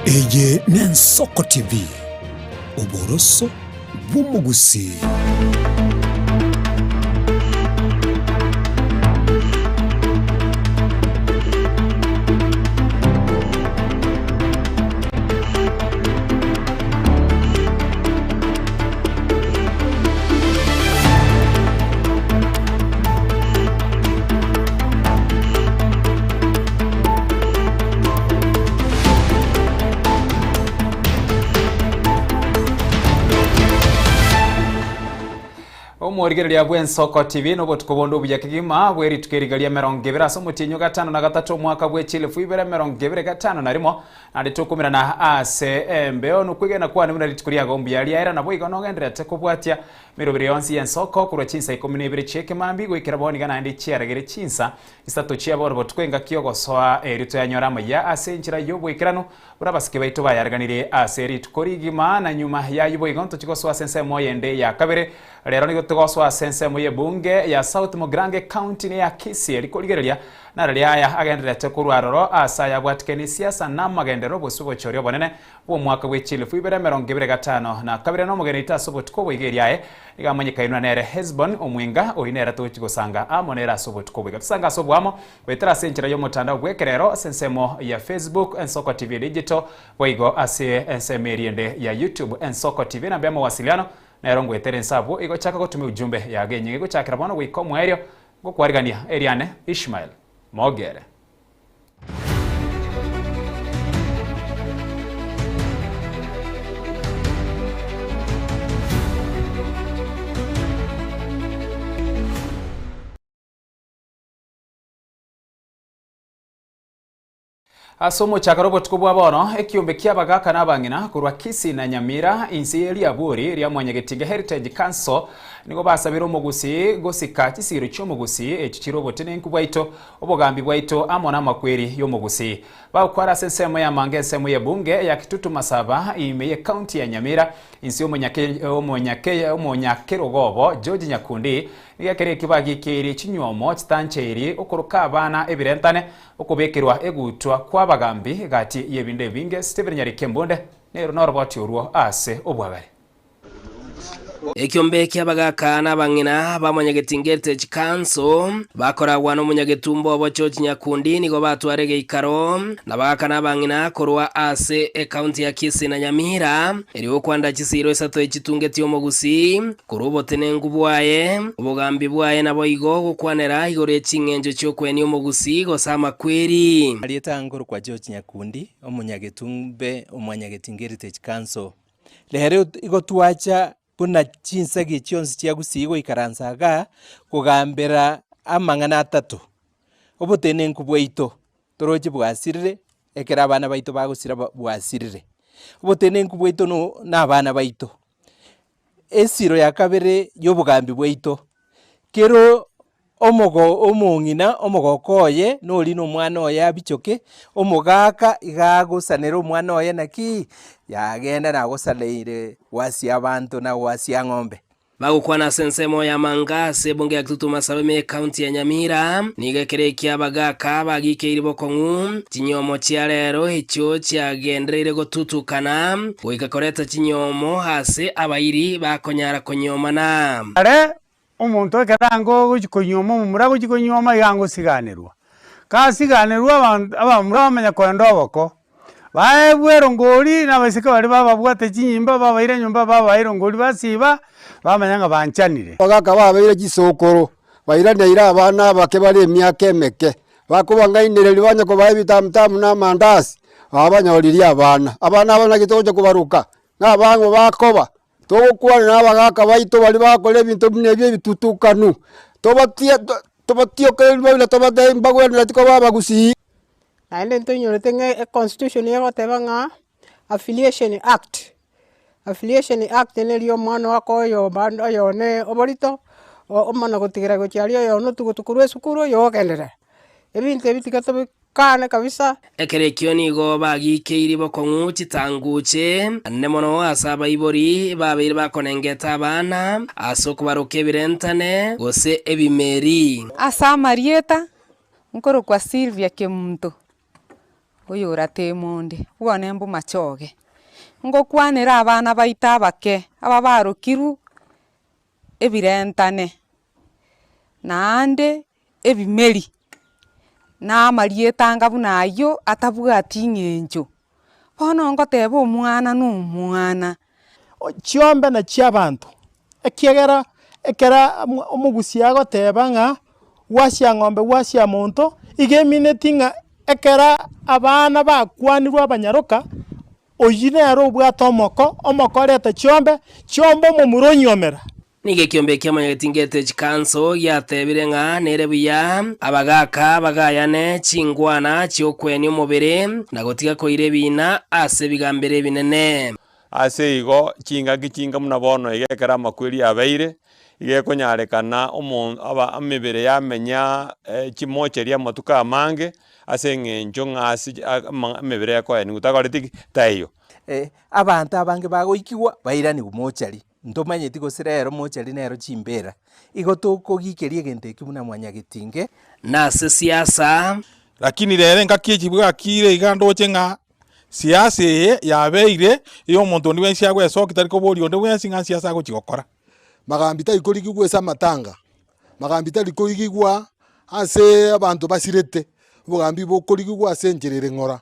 Eye n'Ensoko TV, oboroso bw'omogusii. Omorigereria bw'Ensoko TV nobotuko bonde obuya kegima bwe rituko eriga ria emerongo ebere ase omotienyi o gatano na gatato omwaka bwe chielfu ibere emerongo ebere gatano na rimo naende tokomerana ase embeo nokwegena kwane buna rituko riago mbuya riaera naboigo nogendererete kobwatia Emeroberi yonsi y'ensoko korwa chinsa ikomi na ibere chi'ekemambia goikera bono iga naende chiaragere chinsa isato chia bono botuko engaki y'ogosoa erio toyanyore amaya ase enchera y'oboikeranu buna abasike baito bayareganirie ase rituko rigima na nyuma y'ayio boigo ntochie gosoa ase ensemo eyende ya kabere. Rero nigo togosoa ase ensemo y'ebunge ya South Mugirango Ecounty neya Kisii erio korigereria naro aya agendererete korwa aroro ase ayabwatikene esiasa na amagenderero obosio obochori obonene bw'omwaka bwe chilifu ibere emerongo ebere gatano na kabere na omogeni oito ase obotuko obo iga eriaye nigo amanyekainwe nere Hesbon omwenga, oyio nere togochia gosanga amo nere ase obotuko obo iga. Tosange ase oboamo goetera ase enchera y'omotandao bw'ekerero ase ensemo ya Facebook Ensoko TV Digital boigo ase ensemo eria ende ya YouTube Ensoko TV namba y'amawasiliano nero ngoetera ense abwo igo chaka gotuma ujumbe yago enyinge gochakera bono goika omoerio ngokwarigania eriane Ishmael Mogere. Ase omochakano obotuko bwa bono, ekiombe ki'abagaaka na abang'ina korwa Kisii na Nyamira inse ye riaburi ria Mwanyagetinge Heritage Council nigo basabire omogusii gosika chisiiro chi'omogusii echio chire obotenenku bwaito Obogambi bwaito amo namakweri y'omogusii. Bagokwara ase ensemo y'amanga ensemo y'ebunge ya Kitutu Masaba ime y'ecounty ya Nyamira inse y'omonyakerogo obo George Nyakundi nigo ekero ekio bagiikeirie chinywomo chitancheiri okoroka abana ebirentane okobekerwa egutwa kw'abagambi gati y'ebinto ebinge Stephen Nyariki Mbunde nero noroboti orwo ase obwagare. Ekiombe ki'abagaaka na abang'ina ba Mwanyagetinga Heritage Council bakoragwa n'omonyagetumbo obo George Nyakundi nigo batwara egeikaro nabagaaka na abang'ina korwa ase ecounty ya Kisii na Nyamira erio gokwanda chisiiro isato echitungetie omogusii korwa obotenenku bwaye, obogambi bwaye naboigo gokwanera igoro ye ching'encho chi'okwenia omogusii gose amakweri. Arieta nkorokwa George Nyakundi, omonyagetumbe o Mwanyagetinga Heritage Council. Rero igo twacha buna chinsegi chionsi chia Gusii goikaransa igaa, kogambera amang'ana atato, obotenenku bwaito toroche bwasirire, ekero abana baito bagosira bwasirire. Obotenenku bwaito no na abana baito. Esiro ya kabere ya obogambi bwaito, kero Omogo omong'ina omogoko oye nori nomwana oye abichoke, omogaka iga agosanera omwana oye naki yagenda nagosaneire gwasia abanto na gwasia ng'ombe. Bagokwana ase ensemo y'amanga ase ebunge ya Kitutu Masawe ime y'ecounty ya Nyamira, nigo ekero ekia abagaka bagikeiri bokong'u chinyomo chia rero echio chiagendereire gotutukana goika koreta chinyomo ase abairi bakonyara konyomana. Are Omonto ekero ange ogochia konyuoma omomura agochia konyuoma iga ange osiganerwa. Kasiganerwa abanto abamura bamanya koenda oboko, baebwa erongori na abaiseke baria bababwate chinyimba babaira nyomba babaa erongori basiba, bamanya ng'a banchanire. Abagaka babeire chisokoro, bairaneire abana abake bare emiaka emeke, bakobang'ainereria banya kobaa ebitamutamu na amandasi, babanyoririe abana. Abana aba naki togocha kobaroka? Nabang'o bakoba, Togokwana nabagaaka baito baria bagokora ebinto buna ebi ebitutukanu, tobatie tobatiokererie buna tobatebie mbagwenereti koba abagusii. Naende ntoinyorete ng'a econstitution egoteba ng'a Affiliation Act, Affiliation Act neri omwana ogoka oyo bande oyone oborito, omana gotigera gochia aria oyone otugutu korwa esukuru oyo ogenderera. Ebinto ebi tiga tobi. Kane kabisa. Ekero ekio nigo bagiikeirie bokong'u chitanguche ane mono ase abaibori babeire bakonengeta abana ase okobaroka ebirentane gose ebimeri. Ase amarieta, nkorokwa Sylvia Kemunto. Oyorateme onde, bwane mbomachoge. Ngokwanera abana baito abake, aba barokirwe ebirentane, naende ebimeri, na amarieta anga buna ayio atabwati eng'encho. Bono ngoteba omwana na omwana. Chiombe na chi'abanto, ekiagera ekero omogusia agoteba ng'a gwasia ng'ombe gwasia monto, iga emineti ng'a ekero abana bakwanirwe abanyaroka, oyio nere obwate omoko, omoko oreta chiombe, chiombe omomura onyiomera. Nigo ekiombe kiamanyegeti ngete chikanso giatebire ng'a nere buya abagaaka bagayane chingwana chi'okwenia omobere na gotiga koira ebiina ase ebigambero ebinene. Ase igo chingaki chinga buna bono iga ekero amakweri abeire, iga ekonyarekana omo aba emebere yamenya chimocheri amatuko amange, ase eng'encho ng'a ase emebere ekoenigwa takoreti ki? Taiyo. Abanto abange bagoikigwa bairanigwe mochari. Ntomanyeti gose rero mochari nero chimbera. Igo tokogikeria egento eki buna mwanyagetinge. Nase siasa. Lakini rero engaki echi bwakire iga ndoche ng'a siasa eye yabeire eya omonto onde bwensi agoesokia tari koboria onde bwensi ng'a siasa agochi gokora. Magambi tari korigigwa ase amatanga, magambi tari korigigwa ase abanto basirete, obogambi bokorigigwa ase enchera ere ng'ora.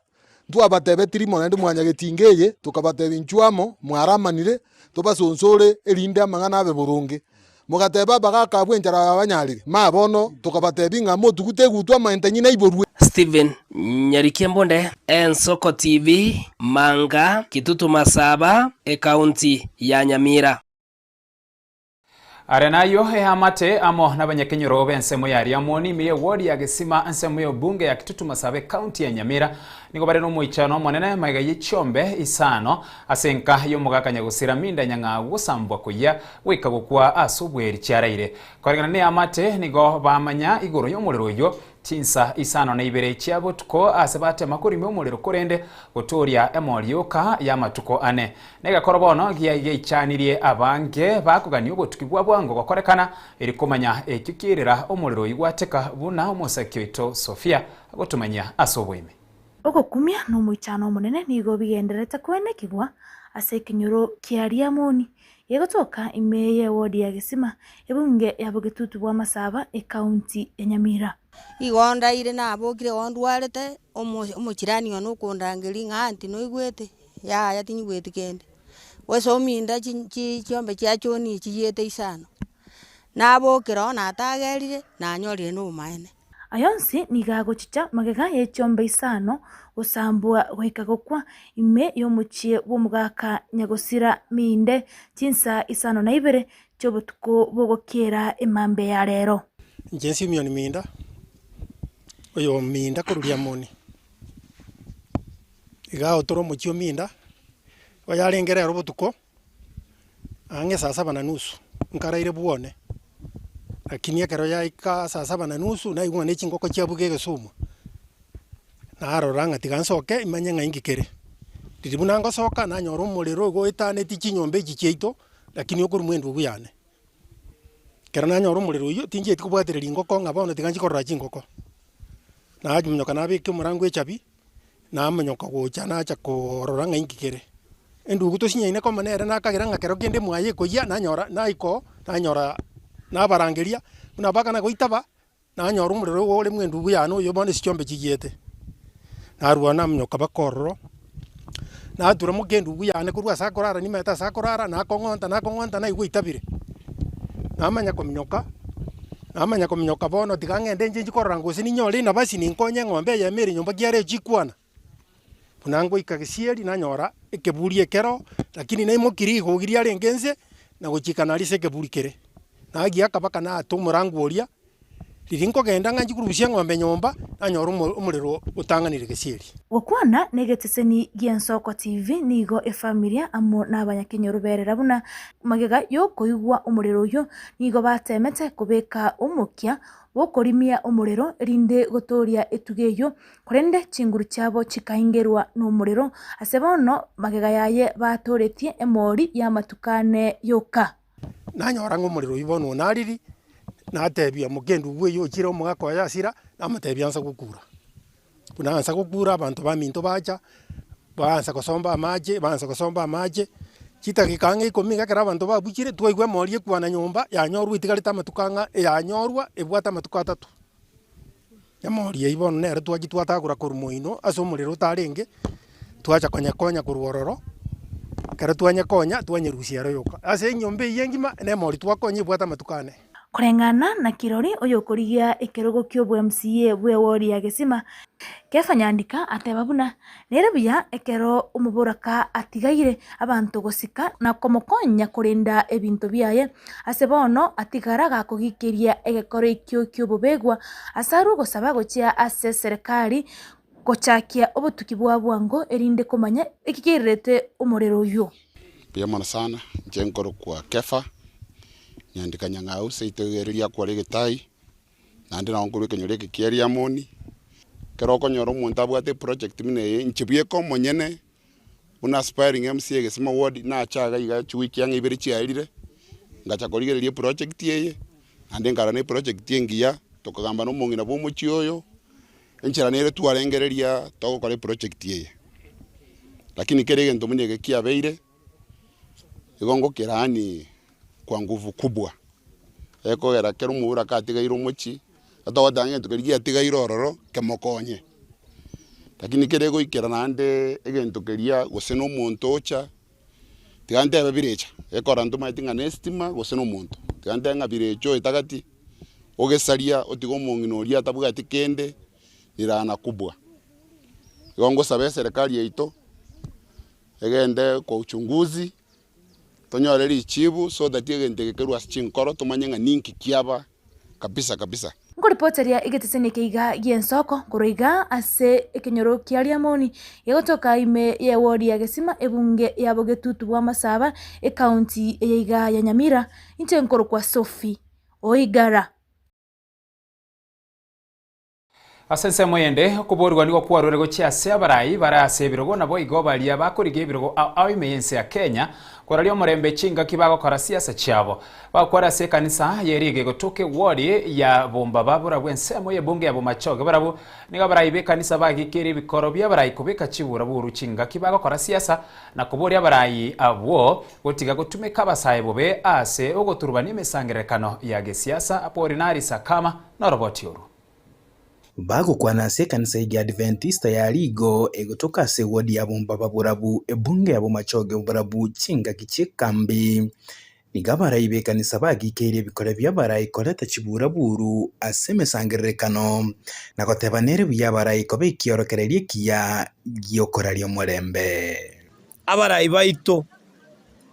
Ntwabatebetie rimo naende mwanyagetinga eye, tokabatebia inchuo amo, mwaramanire, tobasonsore erinde amang'ana abe boronge. Mogateba abagaaka abwo enchara yabanyarire, ma bono tokabatebia ng'a motugute egutwa amaente nyina aiborwe. Stephen Nyarikembunde, Ensoko TV, Manga, Kitutu Masaba, Ekaunti ya Nyamira. Aria nayio eamate amo nabanyakenyoro b'ensemo ya Riamoni ime y'eward ya Gesima ensemo y'obunge ya Kitutu Masaba ekaunti ya Nyamira nigo bare nomoichano omonene magega ye chiombe isano ase enka y'omogaka Nyagusira Minda Nyang'au gosambwa koyia goika gokwa ase obweri chiaraire. Koreng'ana neamate nigo bamanya igoro y'omorero oyio Chinsa isano na ibere chia botuko aase batema korimia omorero korende gotooria emori yoka y'amatuko ane. Negekoro bono giaichanirie abange bakogania obotuki bwa bwango gokorekana eri komanya ekio kierera omorero oyio gwateka buna omosaki oito Sofia agotomanyia ase oboime. Ogokumia na omoichano omonene nigo bigendererete koenekigwa ase ekenyoro kia Riamoni, gegotoka ime y'ewodi ya Gesima, ebunge ya Bogetutu bwa Masaba, ekaunti ya Nyamira. Igo ndaire nabokire igo ndwarete, omo omochirani one okondangeria ng'a aunty noigwete? Yaya tinyigweti kende. Gose ominda chi chi chiombe chia choni chiyiete isano, nabokera oo natagerire, nanyorire na obomaene. Aya onsi nigo agochicha magega ye chiombe isano gosambwa goika gokwa ime y'omochie bw'omogaka nyagosira Minde chinsa isano na ibere chi'obotuko bw'ogokiera emambia ya rero. Inche Simioni Minda, oyo Minda korwa Riamoni, iga agotore omochie o Minda, oyarenge rero botuko. Ang'e saa saba na nusu, nkaraire bwone, lakini ekero yaika saa saba na nusu, naigwa ng'a ne chingoko chiabuga egesumu, narora ng'a tiga nsoke imanye ng'a inki kere. Riria buna ngosoka, nanyora omorero igo oetanetie chinyomba echi chiaito, lakini okorwa endugu yane. Ekero nanyora omorero oywo, tinchieti kobwatereria engoko ng'a bono tiga nchie korora chingoko, namonyoka nabeka omorango echabi. Namonyoka gocha nacha koorora ng'a inki kere. Endugu tosinyaine koma nere nakagera ng'a kero kende mwaye ekoyia nanyora naika oo, nanyora nabarangeria, buna bakana goitaba, nanyora omorero ogo ore mwa endugu yane oyo bono ase chiombe chiyiete. Narwa namonyoka mpaka ororo, natura moka endugu yane korwa ase akorara nimanyete ase akorara, nakong'onta nakong'onta naigwa oitabire. Namanya kominyoka. Namanya kominyoka bono tiga ng'ende inche inche korora gose ninyore enabasi ninkonye eng'ombe eyemo ere nyomba kiare chikwana. Buna ngoika gesieri nanyora ekeburi ekero, lakini naimoki rigogi riarenge inse, na gochika naria ase ekeburi kere. Nagiaka mpaka naata omorango oria, riria nkogenda ng'a nchie korusia eng'ombe nyomba, nanyora omo omorero otang'anire gesieri. Gokwana negeteseni gi'Ensoko TV nigo efamilia amo n'abanyakenyoro berera buna magega y'okoigwa omorero oyio Nigo bateemete kobeka omokia bw'okorimia omorero, erinde gotooria etugo eyio, korende chinguru chiabo chikaingerwa nomorero. Ase bono magega yaye batooretie emori y'amatuko ane yoka. Nanyora ng'a omorero oyio bono onariri, natebia moka endugu eyio ochire omogaka oye asira, namotebia ansa gokura. Buna ansa gokura abanto baminto bacha, baansa gosomba amache, baansa gosomba amache, chidakika ang'e ikomi iga ekero abanto babuchire, twaigwa emori ekwana nyomba, yanyorwa etigarete amatuko ang'a yanyorwa ebwate amatuko atato. Emori eyio bono nere twachia twatagora korwa moino ase omorero otarenge, twacha konyekonya korwa ororo, ekero twanyekonya twanyerusia ero yoka. Ase enyomba eyio engima, na emori twakonya ebwate amatuko ane. Koreng'ana na kirori oyokorigia ekerogo ki'obo-MCA bw'ewodi ya Gesima, Kefa Nyandika ateba buna nere buya ekero omoboraka atigaire abanto gosika na komokonya korenda ebinto biaye, ase bono atigara gakogikeria egekoro ekio ki'obobegwa ase arwe gosaba gochia ase eserekari gochakia obotuki bwa bwango erinde komanya eki keirerete omorero oyio. Mbuya mono sana, inche nkorokwa Kefa, Nyandika Nyang'au, seito iga ere riakwara egetai, naende nabo nkorwa ekenyoro eke kia Riamoni. Ekero okonyora omonto abwate eproject buna eye, inche bweka omonyene, buna aspiring MCA Gesima ward, nacha iga iga chiwiki ang'e ibere chiaerire, ngacha korigereria eproject eye, naende nkarora na eproject engiya, tokagamba na omong'ina bwa omochie oyo, enchera nere twarengereria togokora eproject eye. Lakini kera egento buna eke kiabeire, igo ngokeraani kwa nguvu kubwa, ekogera kera omoburaka atigaire omochie, togoteba ng'a egento keria giatigaire ororo kemokonye. Lakini kere goikera naende egento keria gose na omonto ocha, tiga ntebe birecha, ekora ntomanyeti ng'a na estima gose na omonto, tiga ntebe ng'a birecha oetagati, ogesaria otige omong'ina oria atabwati kende, rirana kubwa. Igo ngosaba eserekari yaito, egende kwa uchunguzi, tonyore richibu so that egento eke kerwe ase chinkoro tomanye ng'a ninki kiaba kabisa kabisa. Nkoripoteria egeteseni eke iga gi'ensoko korwa iga ase ekenyoro kia Riamoni gegotoka ime y'ewodi ya Gesima ebunge ya Bogetutu bw'Amasaba ekaunti eye iga ya Nyamira. Inche nkorokwa Sophie Oigara. Ase ensemo eyende, okoboorigwa nigo kwarure gochia ase abarai bare ase ebirogo, naboigo baria bakorigia ebirogo ao ao ime y'ense ya Kenya, koraria omorembe chingaki bagokora siasa chiabo. Bakware ase ekanisa ye riga egotoka ewodi ya Bombaba borabwo ensemo y'ebunge ya Bomachoge barabwo nigo abarai b'ekanisa bagikeire ebikoro bi'abarai kobeka chibura buru chingaki bagokora siasa na koboria abarai abwo gotiga gotumeka abasae bobe ase ogoturubania emesangererekano ya gesiasa. Apolinari Sakama noroboti oru. Bagokwana ase ekanisa ya Adventista ya Rigo egotoka ase ewodi ya Bombaba Borabu, ebunge ya Bomachoge Borabu chingaki chi'ekambi. Nigo abarai b'ekanisa bagikeirie ebikore bi'abarai koreta chiburaburu ase emesangererekano, na goteba nere buya abarai koba ekiorokererio ekiya gi'okoraria omorembe. Abarai baito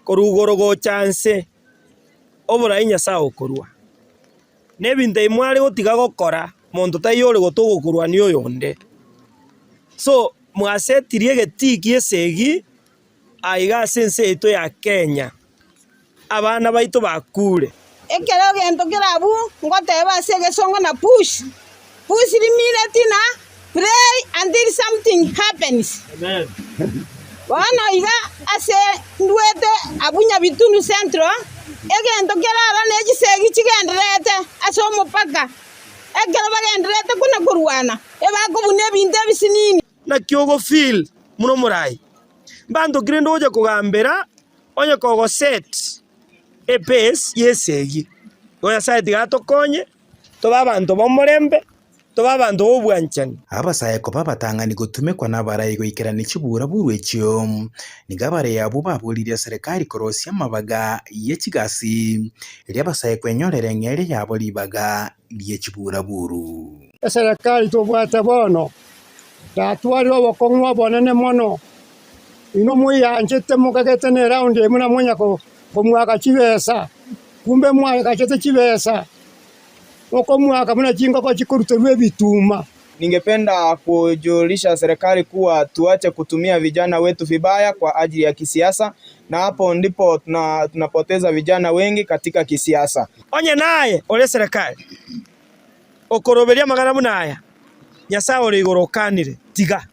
korwa igoro gocha nse, oborai Nyasae okorua. Na ebinto ebi mware gotiga gokora, monto taiyo ore gotoka okorwania oyonde. So, mwasetirie egetii ki'esegi aiga ase ense yaito ya Kenya, abana baito bakure. Ekero egento kere abwo, ngoteba ase egesongo na push, push rimineti na pray until something happens. Bono iga ase ndwete abwo Nyabitunu Central, egento kere aro ne chisegi chigendererete ase omopaka. Ekero bagendererete kona korwana, ebakobuna ebinto ebisinini. Naki ogo feel buna omorai? Mbanto ki rende ogocha kogambera onye kogo set e pace y'esegi? Igo Nyasae tiga atokonye tobe abanto b'omorembe, tobe abanto b'obwanchani. Abasae koba abatang'ani gotumekwa nabarai goikerania chiburaburu echio, nigo abarai abwo baboririe eserekari korosia amabaga ye chigasi, erio abasae kwenyorera eng'eria yabo ribaga rie chiburaburu. Eserekari tobwate bono yatwarire obokong'u obonene mono, inwe mweyanchete mokagete ne round eye buna monya komwaka chibesa, kumbe mwagachete chibesa. Okomwaka buna chingoko chikoruterwa ebituma. Ningependa kujulisha serikali kuwa tuache kutumia vijana wetu vibaya kwa ajili ya kisiasa na hapo ndipo tuna, tunapoteza vijana wengi katika kisiasa. Onye naye ore eserekari okoroberia amang'ana buna aya, Nyasae ore igoro okanire, tiga.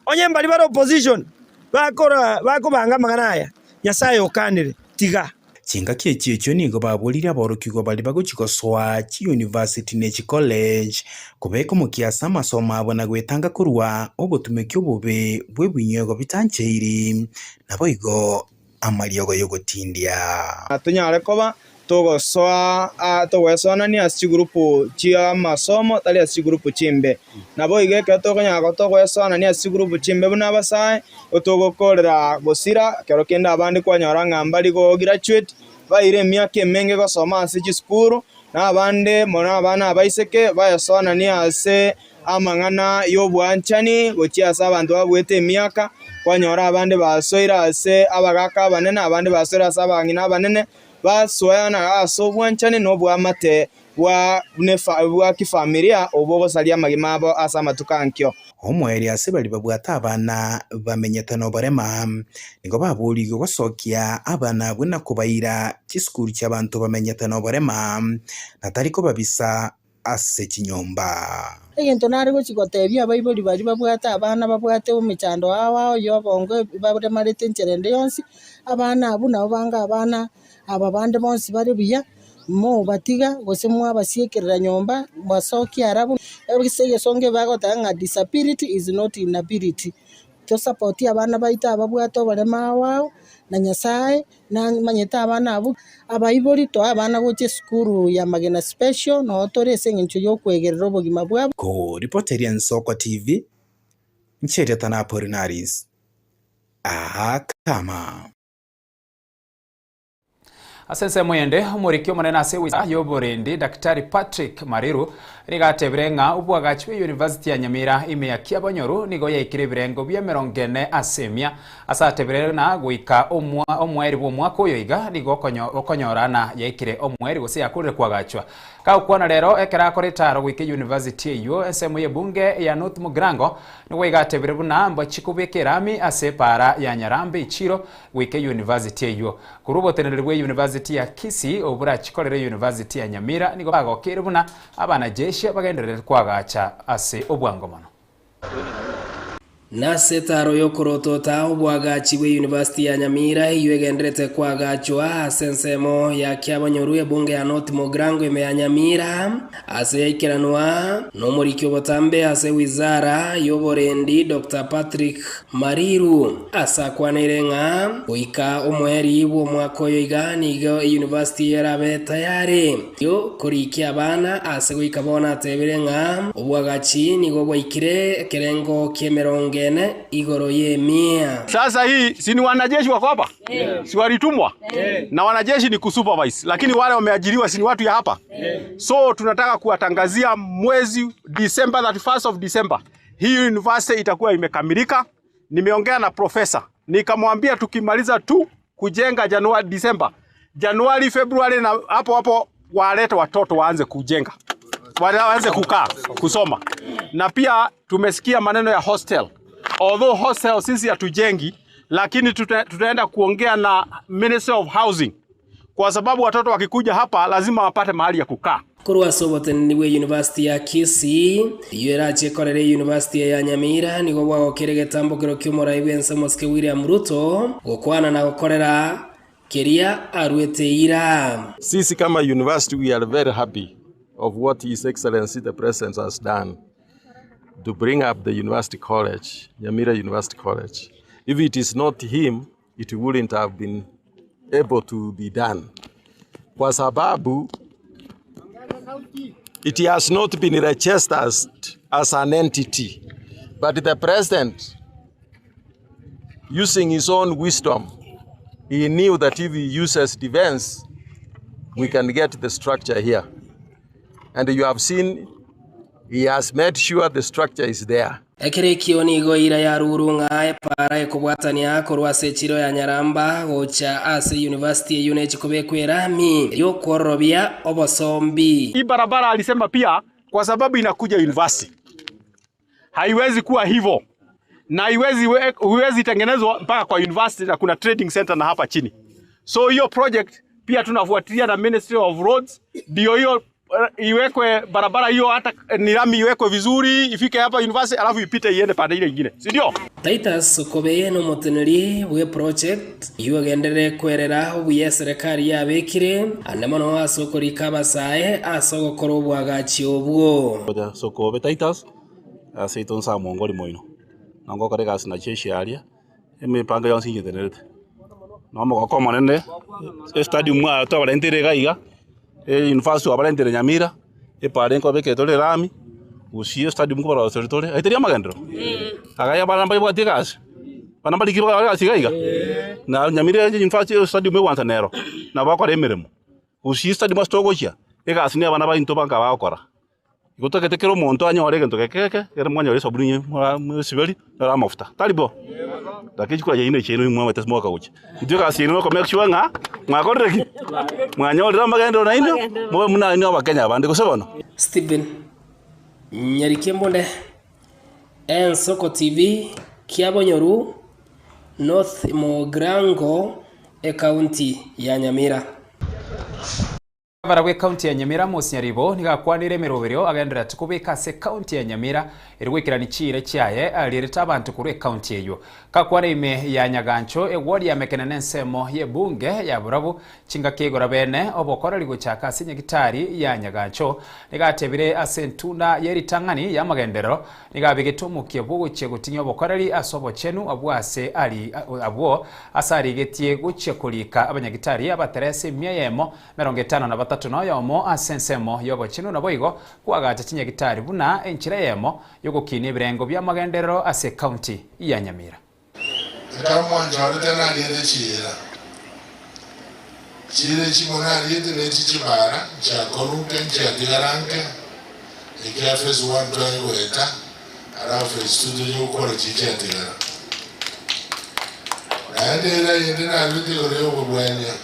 Onye mbaria bare opposition bakora bakobanga amang'ana aya, Nyasae okanire, tiga. Chingaki echi echio nigo baboririe aborokigwa baria bagochia gosoa chiyunivasiti ne chicollege kobeka omokia ase amasomo abo na gwetanga korwa obotumeki obobe bw'ebinywego bitancheiri, naboigo amariogo y'ogotindia. Tonyare koba togosoa togoesoanania ase chigurupu chi'amasomo tari ase chigurupu chimbe. Naboigo ekero tokonyara koba togoesoanania ase chigurupu chimbe buna abasae, gotogokorera gosira, ekero kende abande kwanyora ng'a mbari go graduate, baire emiaka emenge gosoma ase chisukuru, na abande mono abana abaiseke baesoananie ase amang'ana y'obwanchani gochia ase abanto babuete emiaka, kwanyora abande basoire ase abagaaka abanene, abande basoire ase abang'ina abanene, basoana ase obwanchani na oboamate bwa bwa kifamilia obwo ogosaria amagima abo ase amatuko ankio. Omoerio ase baria babwate abana bamenyete noborema, nigo baborigwe gosokia abana abwo na kobaira chisukuru chi'abanto bamenyete noborema, na tari kobabisa ase chinyomba. Egento nare gochia gotebia abaibori baria babwate abana babwate emechando ao ao ya obongo baremarete enchera ende yonsi, abana abwo nabo bange abana aba bande bonsi bare buya, mobatiga gose mwabasiekerera nyomba, mbasokie arabwo, ase egesongo bagoteba ng'a disability is not inability. Tosapotie abana baito ababwate oboremo ao ao, na Nyasaye namanyete abana abwo, abaibori toe abana gocha esukuru ya Magena Special, noo tore ase eng'encho ya okwegerera obogima bwabo. Koripoteria Ensoko TV, inche erieta na Apolinaris Akama. Ase ensemo ende, omoriki omonene ase ewizara y'oborendi, Daktari Patrick Mariru, nigo atebire ng'a obwagachi bwe University ya Nyamira ime ya Kiabonyoru nigo yaikire ebirengo bia emerongo ene ase emia. Ase atebire ng'a goika omweri bw'omwaka oyo iga nigo okonyora na yaikire omweri gose yakorire kwagachwa. Kagokwana rero ekero akora etaro goika University eyio ensemo y'ebunge ya North Mugirango nigo iga atebire buna mbachi kobeka erami ase epaara ya Nyarambe echiro goika eyunivasiti eyio. Korwa oboteneneri bw'eyunivasiti ya Kisii obwo borachikorere eyunivasiti ya Nyamira nigo bagokeire buna abanajeshi bagendererete koagacha ase obwango mono. Nase etaaro y'okorotota oboagachi bw'eyunivasiti ya Nyamira eyio egendererete koagachwa ase ensemo ya Kiabonyoru ebunge ya North Mugirango ime ya Nyamira ase yaikeranwa nomoriki obotambe ase wizara y'oborendi Doctor Patrick Mariru ase akwaneire ng'a goika omoerio bw'omwaka oyo iga nigo eyunivasiti eye erabe tayari korikia abana ase goika bono atebire ng'a obwagachi nigo bwaikire ekerengo ki'emerongo ene igoro y'emia. Sasa hii si ni wanajeshi wako hapa? Si walitumwa? Na wanajeshi ni kusupervise, lakini wale wameajiriwa si ni watu ya hapa? So tunataka kuwatangazia mwezi December 31st of December hii university itakuwa imekamilika. Nimeongea na profesa nikamwambia tukimaliza tu kujenga Januari, December, Januari, Februari na hapo hapo walete watoto waanze kujenga, waanze kukaa kusoma. Na pia tumesikia maneno ya hostel, although hostel sisi hatujengi, lakini tuta, tutaenda kuongea na Ministry of Housing kwa sababu watoto wakikuja hapa lazima wapate mahali ya kukaa. Korwa ase oboteneneri bwe University ya Kisii, eyio erache ekorere University eye ya Nyamira, nigo bwagokire egetambokero ki'omorai bw'ense omosike William Ruto gokwana na gokorera keria aruete eira. Sisi kama university we are very happy of what His Excellency the President has done to bring up the university college, Nyamira University College. If it is not him, it wouldn't have been able to be done. Kwa sababu it has not been registered as an entity, but the president using his own wisdom, he knew that if he uses defense, we can get the structure here. And you have seen he has made sure the structure is there. Ekero ekio nigo eira ya ruru ng'a epaara ekobwatania korwa ase echiro ya Nyaramba gocha ase university eyio nechi kobekwa erami y'okwororobia obosombi. Hii barabara alisema pia kwa sababu inakuja university haiwezi kuwa hivyo na haiwezi huwezi tengenezwa mpaka kwa university na kuna trading center na hapa chini. So hiyo project pia tunafuatilia na Ministry of Roads, ndio hiyo Iwekwe barabara hiyo hata ni lami iwekwe vizuri ifike hapa university alafu ipite iende pande ile ingine, si ndio? Titus Okobeye nomoteneneri bw'eproject eyio agenderere kwerera obuya eserekari yabekire ande mono ase okorika abasae ase ogokora oboagachi obwo. Sokobe Titus, ase aito nsa omongori moino, na ngokora egasi nachio echiaria, Emepango yonsi inyetenerete, na omogoko omonene, estadium aa twabarentire iga iga, eyunifasiti twabarentire Nyamira, epara nkobeka tore erami, gusii estadium nkobaroseria tore, aye teri amagenderero? Iga abana mbaibwati egasi? Abana mbarikire bakore egasi iga iga? Na Nyamira eyunifasiti estadium egwansa nero, nabo bakora emeremo. Gusii estadium ase togochia, egasi na abana baito banka bagokora. Igo totagete kera omonto anyore egento geke geke, ekero mwanyora esabuni inye mwesiberi, mwanyore amafuta, tari bo? Lakini chikura chiaino echi chiaino mwamaete ase mwakagochia. Intwe egasi yaino noko make sure ng'a mwakorire ki? Mwanyorire amagenderero nainwe, mobe buna inwe abakenya abande, gose bono? Stephen Nyarikembunde, Ensoko TV, Kiabonyoru, North Mugirango, Ekaunti ya Nyamira. Gavana bw'Ekaunti ya Nyamira Amos Nyaribo nigo akwanire emeroberio agendererete kobeka ase ekaunti ya Nyamira ere goikerania chiira chiaye arierete abanto korwa ekaunti eyio. Gakwana ime ya Nyagancho eward ya Mekenene ensemo y'ebunge ya Borabu chingaki igoro bene obokoreri gochaka ase nyagitari ya Nyagancho nigo atebire ase entunda yeritang'ani y'amagenderero Nigo abegete omokia bw'ogochia gotinyia obokoreri ase obochenu abwo ase ari abwo ase arigetie gochia korika abanyagitari abaterese emia eyemo 53 na oyomo ase ensemo y'obochenu naboigo koagacha chinyagitari buna enchera eyemo y'ogokinia ebirengo bi'amagenderero ase ekaunti ya Nyamira. Ekero mwanchorete nariete chiira, chiira echi monariete nechi chibara, nchiakorwa nke nchiatigara nke, ekia phase one tware goeta, alafu phase two tochie gokora chiria chiatigara. Naende eira eyende naruete igoro y'obobwania,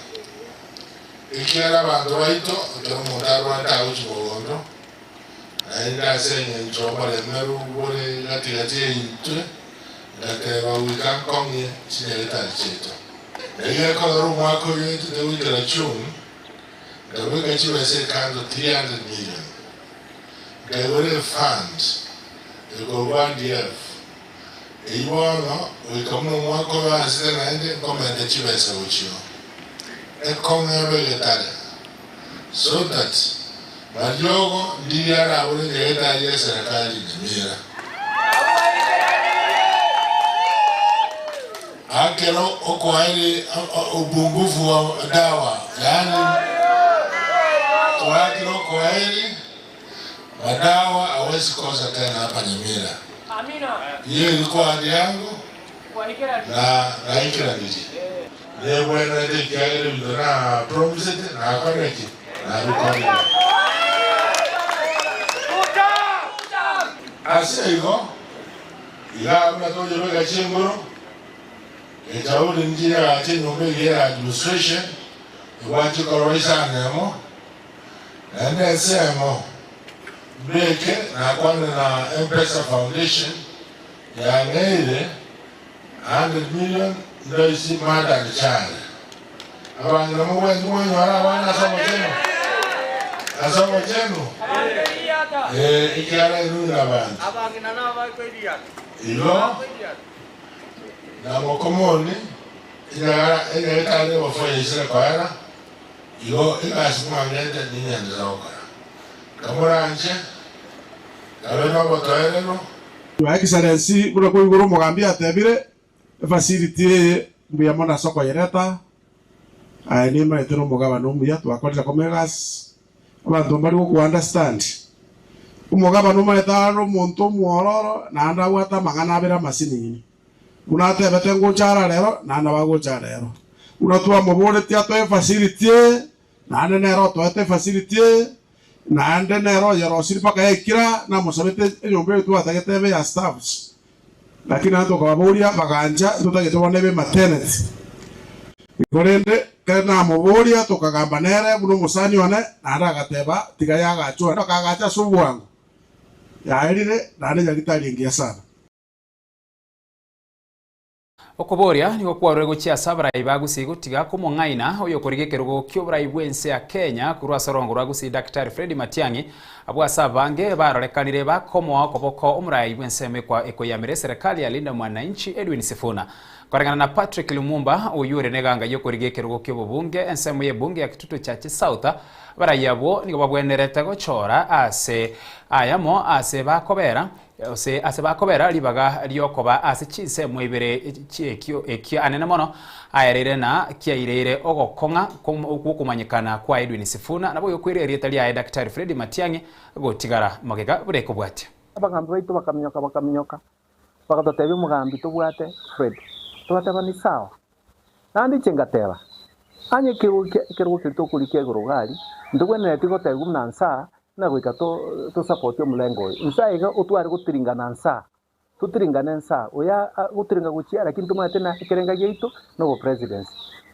ekiagera abanto baito ekero omonto arwarete agochia mogondo, Naende ase engencho oboremeru bore gati-gati yaitwe, ngateba goika nkong'ie chinyagetari chiaito. Erio ekogera omwaka oyo oetete goikera June, nkabeka chibesa ekando 300 million, nkaigora efund ekorokwa RDF, eyio bono goika buna omwaka oyo oansete naende nkomenta chibesa gochio ekong'e ebe egetare. So that mariogo ndiria arabore nyagetari y'eserekari Nyamira. Akero okoaire upungufu wa dawa yaani twaakire okoairi madawa awezi kosa tena hapa Nyamira. Hiyo ilikuwa ahadi yangu na naikeranirie. Nebwenerete ekiagera ebinto napromisete nakorire ki? Nabikorire. Ase igo, igaa buna tochobeka chinguru, echauri nchire agache enyomba eria ya administration, ebwate chikoroba isano emo, naende ensemo mbeke nakwane na Mpesa Foundation yang'eire 100 million ndoisi mother and child. Abang'ina mobwenerete mwanyora abana ase obochenu? Ase obochenu? Ee, ekiagera inwe nabanto. Igo na mokomoni enyagara enyagetari ebofu yaisire koera, igo egasi mwang'ete ninyenderere gokora. Kamoranche, kabe nobotoereru. Your Excellency, buna koigure omogambi atebire, efacility eye mbuya mono ase okoyereta, aye nimaete na omogabana omuya twakorire koma egasi, abanto mbari goku understand. Omogabana omanyete are omonto omwororo naende abwate amang'ana abere amasinini. Buna atebete ngocha ara rero, naende nabo agocha rero. Buna twamoboretie atoe efacility eye, naende nere otoete efacility eye, Naende nere oyerosirie mpaka yaikira, namosabete enyomba eye twatagete ebe ya staffs, lakini naende tokababoria bagancha ntotagete bono ebe maternity. Igo rende ekero namoboria tokagamba nere buna omosani one, naende agateba tiga yagachwe akagacha ase obwango, yaerire naende nyagitari engiya sana. Okoboria nigo kwarure gochia ase abarai ba Gusii gotiga komong'aina oyokorigia ekerogo ki'oborai bw'ense ya Kenya korwa ase orongo rwa Gusii Daktari Freddy Matiang'i abwo ase abange barorekanire bakomoa okoboko omorai bw'ensemo ekwa ekoyamera eserekari ya Linda Mwananchi Edwin Sifuna. Koreng'ana na Patrick Lumumba oyio ore neganga y'okorigia ekerogo ki'obobunge ensemo y'ebunge ya Kitutu Chache South abarai abwo nigo babwenerete gochora ase ayamo ase bakobera Gose ase bakobera ribaga ri'okoba ase chinsemo ibere chi'ekio ekio anene mono aereire na kiaireire ogokong'a gw'okomanyekana kwa Edwin Sifuna, naboigo koira erieta riaye Daktari Freddy Matiang'i gotigara magega buna ekobwatia. Abagambi baito bakaminyoka, bakaminyoka, bagatotebia omogambi tobwate Fred. Togateba ni sawa. Naende inche ngateba, Onye ekerogo keria tokorikia igoro iga aria, ntogwenereti gotebigwa buna nsaa, ng'a goika tosapotie omolengo oyo. Nsaa iga otware gotiringana nsaa, totiringane nsaa, oyo agotiringa gochia lakini tomanyete na ekerenga giaito na obopresidency.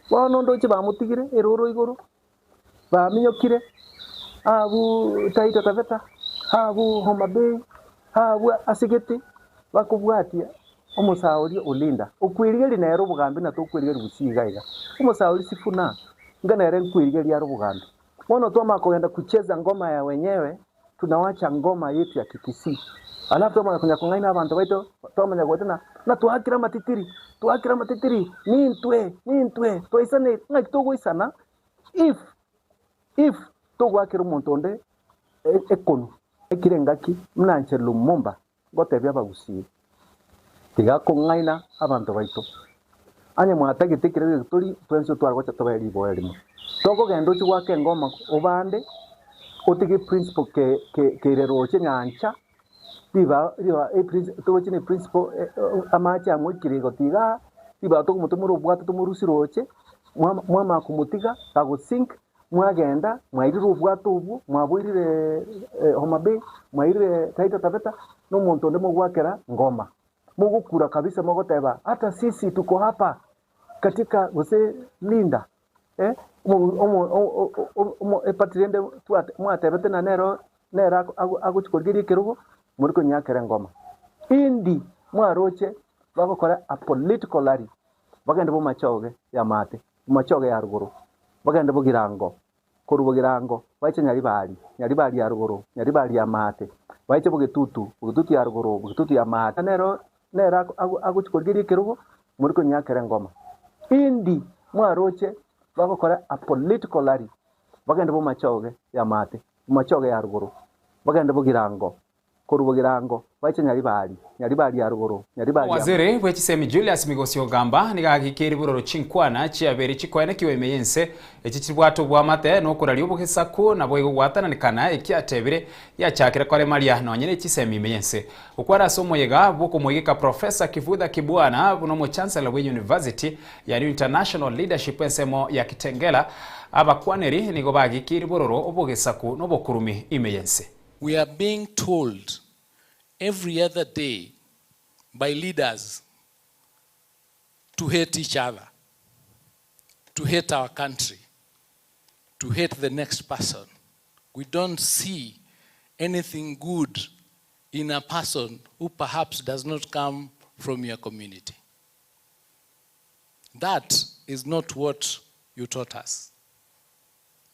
Bono ndoche bamotigire eroro igoro, baminyokire abwo Taita Taveta, abwo Homa Bay, abwo ase gete, bakobwatia omosae oria Olinda. Okwerigeria nere obogambi na tokwerigeria gusii iga iga. Omosae oria Sifuna, inga nere nkwerigeria are obogambi. Bono twamanya kogenda kucheza ngoma ya wenyewe, tunawacha ngoma yetu ya Kikisii. Alafu twamanya konya kong'aina abanto baito, twamanya goeta na ng'a twakire amatitiri, twakire amatitiri, nintwe, nintwe, twaisanire, ng'aki togoisana if, if togoakera omonto onde ekonu. Ekire engaki buna inche Lumumba ngotebia abagusii, tiga kong'aina abanto baito. Onye mwatagete ekerogo eke tori, twensi otware gocha tobe riboa erimo. Tokogenda ochie goaka engoma obande, otige eprinciple ke ke keire roche nyancha, riba riba eprinci toroche na eprinciple amache amoikire igoti igaa, ribaga tokomotomora obwato tomorusie roche, mwama mwamanya komotiga gagosink, Mwagenda, mwairire obwato obwo, mwaboirire Homa Bay, mwairire Taita Taveta, na omonto onde mogwakera ngoma. Mogokura kabisa mogoteba, hata sisi tuko hapa katika gose Linda eh, omo eparty rende mwatebete ng'a nero nere agochia korigereria ekerogo, more konyeakera engoma. Indi mwaroche bagokora a political rally, bagende bomachoge y'amate. Momachoge ya rogoro, bagende bogirango, korwa bogirango baiche Nyaribari, Nyaribari ya rogoro, Nyaribari ya maate, baiche bogetutu, bogetutu ya rogoro, bogetutu ya maate. Nero nere agochia korigereria ekerogo, more konyeakera engoma. Indi mwaroche bagokora a political rally, bagende bomachoge ya maate, bomachoge ya rogoro, bagende bogirango, Korwa bogirango baiche Nyaribari, Nyaribari ya rogoro, Nyaribari ya. Omowaziri bwe chisemi Julius Migosi Ogamba nigo agikeire bororo chinkwana chiabere chikoenekiwa ime y'ense echi chibwate obwamate na okoraria obogesaku naboigo gwatananekana eki atebire giachakire koremaria nonye ne chisemi ime y'ense. Okware ase omoyega bw'okomoigeka Professor Kivutha Kibwana buna omochancellor bwe University ya New International Leadership ensemo ya Kitengela, abakwaneri nigo bagikeire bororo obogesaku na obokurumi ime y'ense. We are being told every other day by leaders to hate each other, to hate our country, to hate the next person. We don't see anything good in a person who perhaps does not come from your community. That is not what you taught us.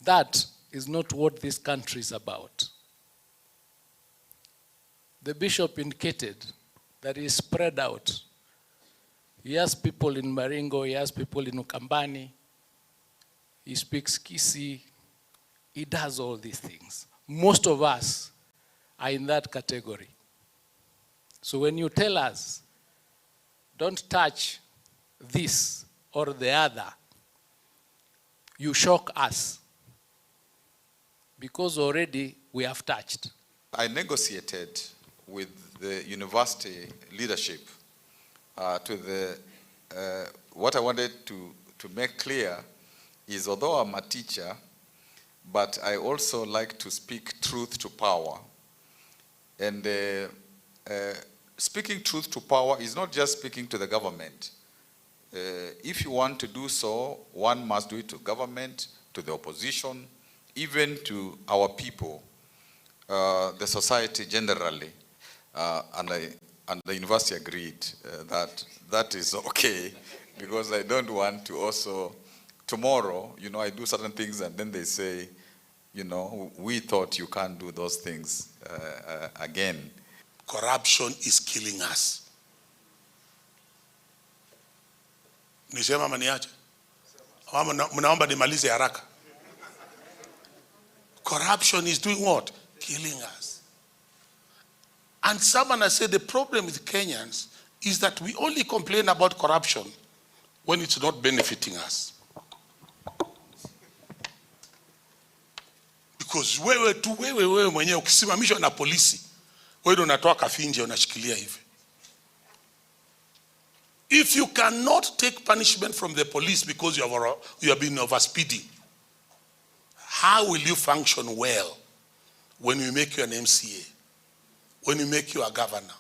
That is not what this country is about. The bishop indicated that he is spread out. He has people in Maringo, he has people in Ukambani, he speaks Kisi, he does all these things. Most of us are in that category. So when you tell us, don't touch this or the other, you shock us because already we have touched. I negotiated with the university leadership to the, what I wanted to, to make clear is although I'm a teacher, but I also like to speak truth to power. And speaking truth to power is not just speaking to the government. If you want to do so, one must do it to government, to the opposition, even to our people, the society generally. And I, And the university agreed that that is okay because I don't want to also, tomorrow, you know, I do certain things and then they say, you know, we thought you can't do those things again. Corruption is killing us. Nisema ama niache? Ama mnaomba nimalize haraka? Corruption is doing what? Killing us. And someone has said the problem with Kenyans is that we only complain about corruption when it's not benefiting us. Because wewe tu wewe wewe mwenyewe ukisimamishwa na polisi, wewe ndio unatoa kafinje unashikilia hivi. If you cannot take punishment from the police because you have been overspeeding, how will you function well when we make you an MCA, when we make you a governor?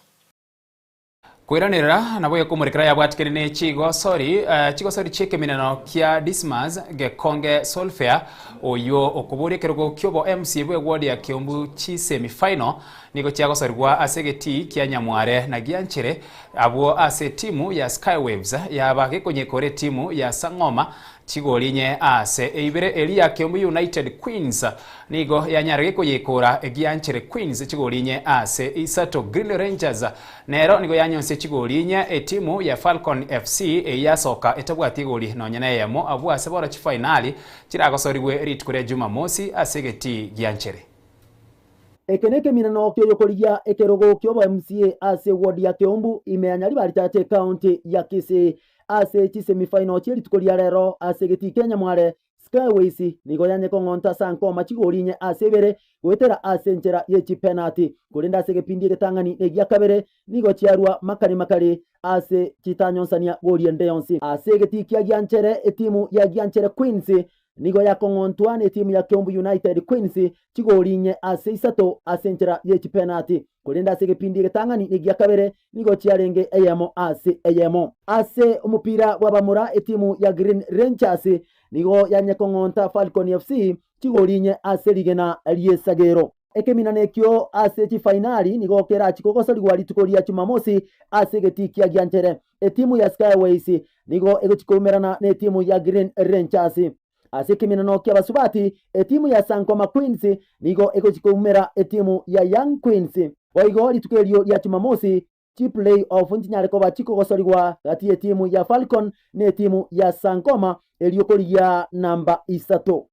Kwiranirira nabo ekomurikira yabwatikire ne chigosori chigosori chiekeminano kia Dismas Gekonge Solfair oyo okoboria ekerogo kiobo MC bwe ward ya Kiambu chi semifinal nigo chiagosorigwa ase egeti kia Nyamware na gianchere abwo ase timu ya Skywaves yaba gekonyekora etimu ya Sang'oma chigorinye ase eibere eri ya Kiambu United Queens nigo yanyara gekoyekora egianchere Queens chigorinye ase isato. Green Rangers nero nigo yanyonse chigorinye etimu ya Falcon FC eyasoka etabwati igori nonya neyemo abwo ase bora chifinali chiragosorigwe rituko ria Jumamosi ase egeti gianchere. Eke nĩ kĩminano kĩoyũkũrigia ekerogo kĩobo MCA ase ward ya Kiambu ime ya Nyaribari Chache county ya Kisii ase chisemifinal chia rituko ria rero ase geti kia Nyamware. Skyways nigo yanyekong'onta Sankoma chigorinye ase ibere gwetera ase enchera ye chipenalty kurinda ase gepindi egetang'ani na egia kabere nigo chiarwa makari makari ase chitanyonsania gorie nde yonsi ase egeti kia gianchere etimu ya gianchere Queens nigo yakong'ontwa na etimu ya Kiambu United Queens chigorinye ase isato ase enchera ye chipenalty kurinda ase gepindi egetang'ani na egia kabere nigo chiarenge eyemo ase eyemo ase omupira bw'abamura etimu ya Green Rangers nigo yanyekong'onta Falcon FC chigorinye ase rigena riesagero. Ekeminano ekio ase chifainali nigo kerachikogosorigwa rituko ria Jumamosi ase egeti kia gianchere etimu ya Skyways nigo egochikoumerana na etimu ya Green Rangers. Ase ekeminano kia basubati etimu ya Sankoma Queens nigo egochikoumera etimu ya Young Queens. Boigo rituko erio ria Jumamosi chiplay off nchinyare koba chikogosorigwa gati etimu ya Falcon na etimu ya Sankoma eriokorigia namba isato.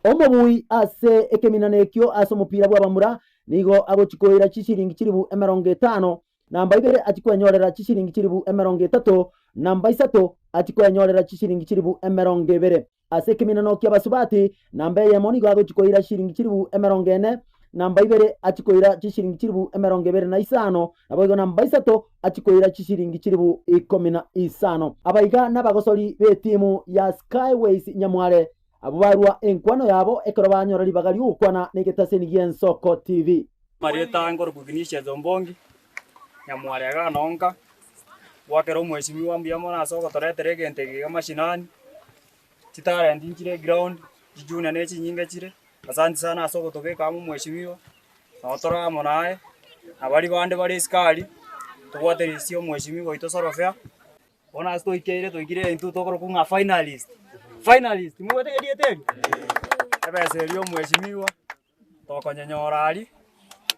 Omobui ase ekeminano ekio ase omopira bw'abamura nigo agochikoira chishiringi chiribu emerongo etano namba ibere achikwenyorera chishiringi chiribu emerongo etato namba isato achikwenyorera chishiringi chiribu emerongo ebere. Ase ekeminano kia basubati namba eyemo nigo agochikoira chishiringi chiribu emerongo ene namba ibere achikoira chishiringi chiribu emerongo ebere na isano naboigo namba isato achikoira chishiringi chiribu ikomi na isano. Abaiga n'abagosori b'etimu ya Skyways Nyamware abo barwa enkwano yabo ekero banyora ribaga riogokwana na egetaseni gia Ensoko TV. Marieta ngoro kuginisha zombongi Nyamware aganonka gwakera omweshimiwa mbuya mono ase ogotoretera egento eke mashinani chitalent nchire ground chijunior na echinyinge chire. Asante sana ase ogotobeka amo omweshimiwa notore amo naye na bari bande bare esikari tobwaterisia omweshimiwa oito Sorofea bono ase toikeire toikire intwe tokorokwa ng'a finalist finalist mobwate erieta erio ebesa eria omweshimiwa tokonyenyora aria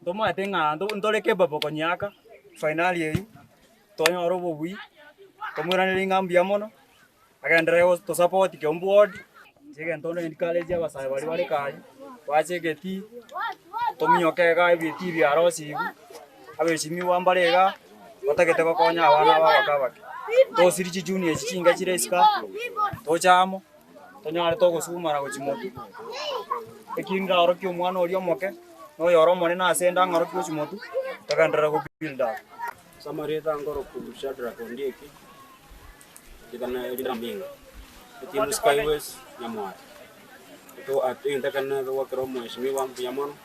ntomaete ng'a ntore capable konyeaka finali eywo tonyore obobui tomoiranerie ng'a mbuya mono agenderere gotosupport Kiambu ward inche egento nde encourage abasae baria bare kare bache egetii tominyoke iga ebitii biarosiwu abeshimiwa mbare iga batagete gokonya abana aba abake abake tosiri chijunior echi chinga chire isiko toche amo tonyare togosumana gochia motwe ekio ndarokia omwana oria omoke na oyore omonene ase ende ang'orokia gochia motwe togenderere gobuild up. Samarita ngoro ku Shadrack Ondieki tikana erina minga etimu Skyways Nyamware to atintakana gwakera omweshimiwa mbuya mono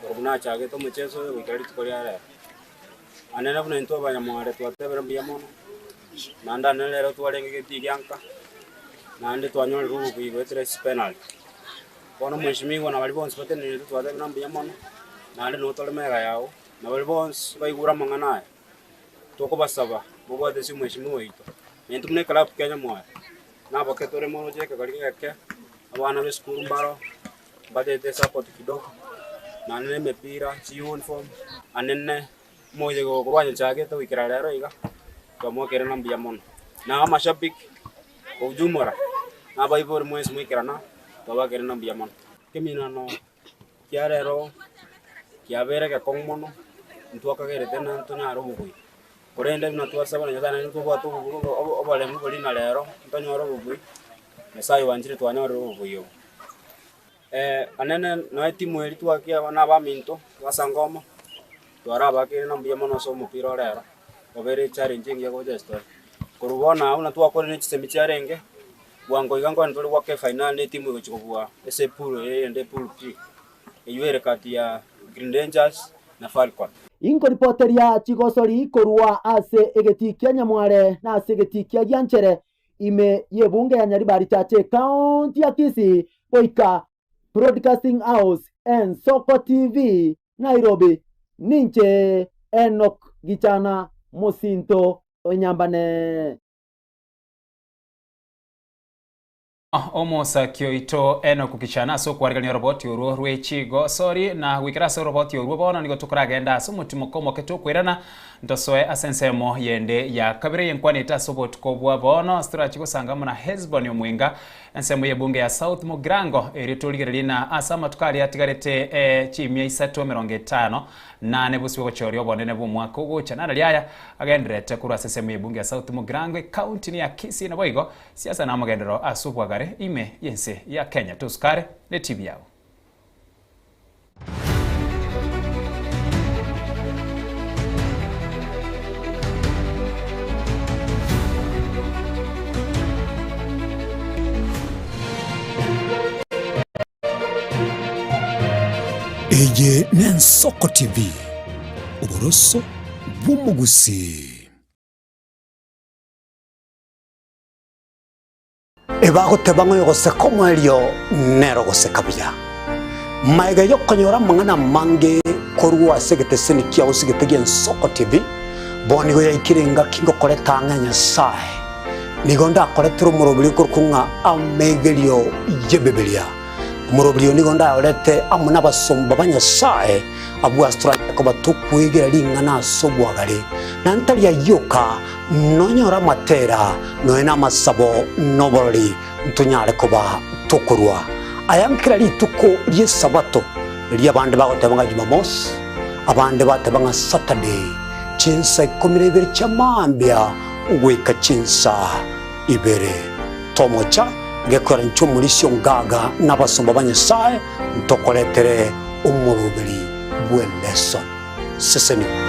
korwa buna achagete omocheso oyo goikera rituko ria rero anene buna intwe abanyamware twatebire mbuya mono naende anene rero twarenge getii gianka naende twanyorire obobui goetera penalty bono omweshimiwa na baria bonsi batenenerete twatebire mbuya mono naende notore mega yago na baria bonsi baigure amang'ana aya Tokobasaba mobwate omweshimiwa oito, na intwe buna eclub Kenya mware, naboke tore moroche ekegori geke, abana ba esukuru mbaro, mbatete esupport kidogo, naende na emepira, chiuniform, anene omoyega oyo korwa anyochagete goikera rero iga, twamoakeire ng'a mbuya mono. Na amashabiki kwa ujumla, na abaibori mwensi mwaikerana, twabakeire ng'a mbuya mono. Ekeminano kia rero kiabeire egekong'u mono, ntwakagerete ng'a ntonyare obobui, korende buna twasaba na Nyasaye naende ntobwate obobu oboremu boria na rero ntonyore obobui, Nyasaye oanchire twanyorire obobui obo. Anene nonya etimu eria twakia abana abaminto basanga omo, twarabakeire ng'a mbuya mono ase omopira ore ero, obeire echallenge engiya gocha ase tore. Korwa bono abwo buna twakorire chisemi chiarenge, bwango iga nkonyora tore goaka efainali na etimu egochia kobua ase epool eye eyende epool B, eywo ere kati ya Green Rangers na Falcon. Inkoripoteria chigosori korwa ase egetii kia Nyamware na ase egetii kia Gianchere ime y'ebunge ya Nyaribari Chache ekaonti ya Kisii goika Broadcasting House Ensoko TV Nairobi ninche Enock Gichana mosinto o Nyambane. Omosaki oito Enock Gichana ase okwarigania oroboti orwo rwe chigosori na goikera ase oroboti orwo bono nigo tokoragenda ase omotimoko omoke tokoirana Ntosoe ase ensemo yende ya kabere yenkwanete ase obotuko bwa bono, ase torache gosanga amo na Hesboni omwenga, ensemo y'ebunge ya South Mugirango, erio torigererie na ase amatuko aria atigarete e chimia isato 54 bosio gochoria obonene bw'omwaka ogocha. Narari aya agendererete korwa ase ensemo y'ebunge ya South Mugirango, ekaunti ya Kisii, naboigo siasa na amagenderero ase obwagare ime y'ense ya Kenya. Tosukare ne TV yao. Eye n'Ensoko TV, oboroso bw'omogusii. Ebagoteba ng'a oyogoseka omoerio nere ogoseka buya. Magega y'okonyora amang'ana amange korwa ase egeteseni kiao ase egete gi'Ensoko TV, bono nigo yaikire engaki ngokoreta ang'e a Nyasae. Nigo ndakoretere omoroberi okorokwa ng'a Amegerio y'Ebibilia. Omoroberi oyo nigo ndayorete amo nabasomba ba Nyasae, abwo ase toranyare koba tokwegera ring'ana ase obwagare, na ntari ayio oka, Nonyore amatera, nonya namasabo, na oborori, ntonyare koba tokorua aya nkera rituko ri'Esabato, riria abande bagoteba ng'a Jumamosi, abande bateba ng'a Saturday, chinsa ikomi na ibere chia mambia goika chinsa ibere. Tomocha gekwera inche omorisia ongaga na abasomba ba Nyasae ntokoretere omoroberi bw'eleson. Sesenigwa.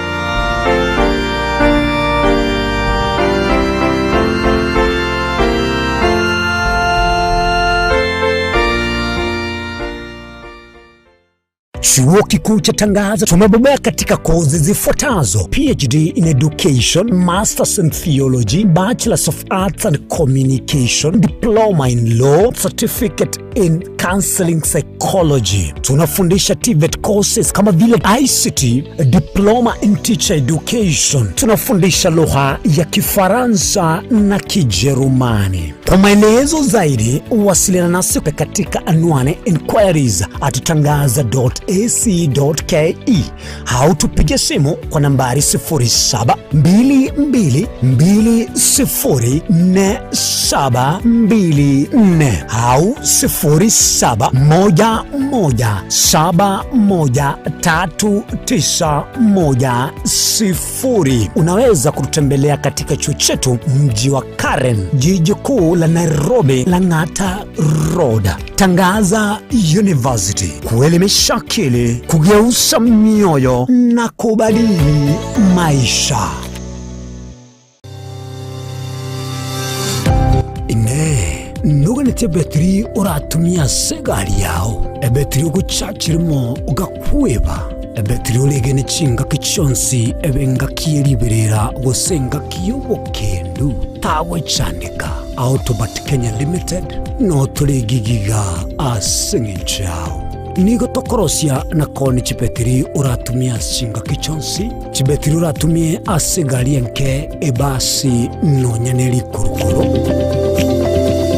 Chuo Kikuu cha Tangaza tumebobea katika kozi zifuatazo: PhD in Education, Masters in Theology, Bachelors of Arts and Communication, Diploma in Law, Certificate in Counseling Psychology. Tunafundisha TVET courses kama vile ICT, Diploma in Teacher Education. Tunafundisha lugha ya Kifaransa na Kijerumani. Kwa maelezo zaidi, wasiliana nasi katika anwani inquiries at tangaza.ac.ke au tupige simu kwa nambari 0722204724 au 0711713910. Unaweza kututembelea katika chuo chetu mji wa Karen, jiji kuu la Nairobi, Lang'ata Road. Tangaza University, kuelimisha akili, kugeuza mioyo na kubadili maisha. Inee, noganeti ebetiri oratumie ase egari yao? Ebetiri ogochachirimo ogakweba? Ebetiri oregene chingaki chionsi ebe engaki ye riberera gose engaki y'obokendu? Tagochandeka. Autobat Kenya Limited notore gigiga ase eng'encho yao. Nigo tokorosia na koonia chibetiri oratumie ase chingaki chionsi, chibetiri oratumie ase egari enke, ebasi, nonya ne rikurukuru.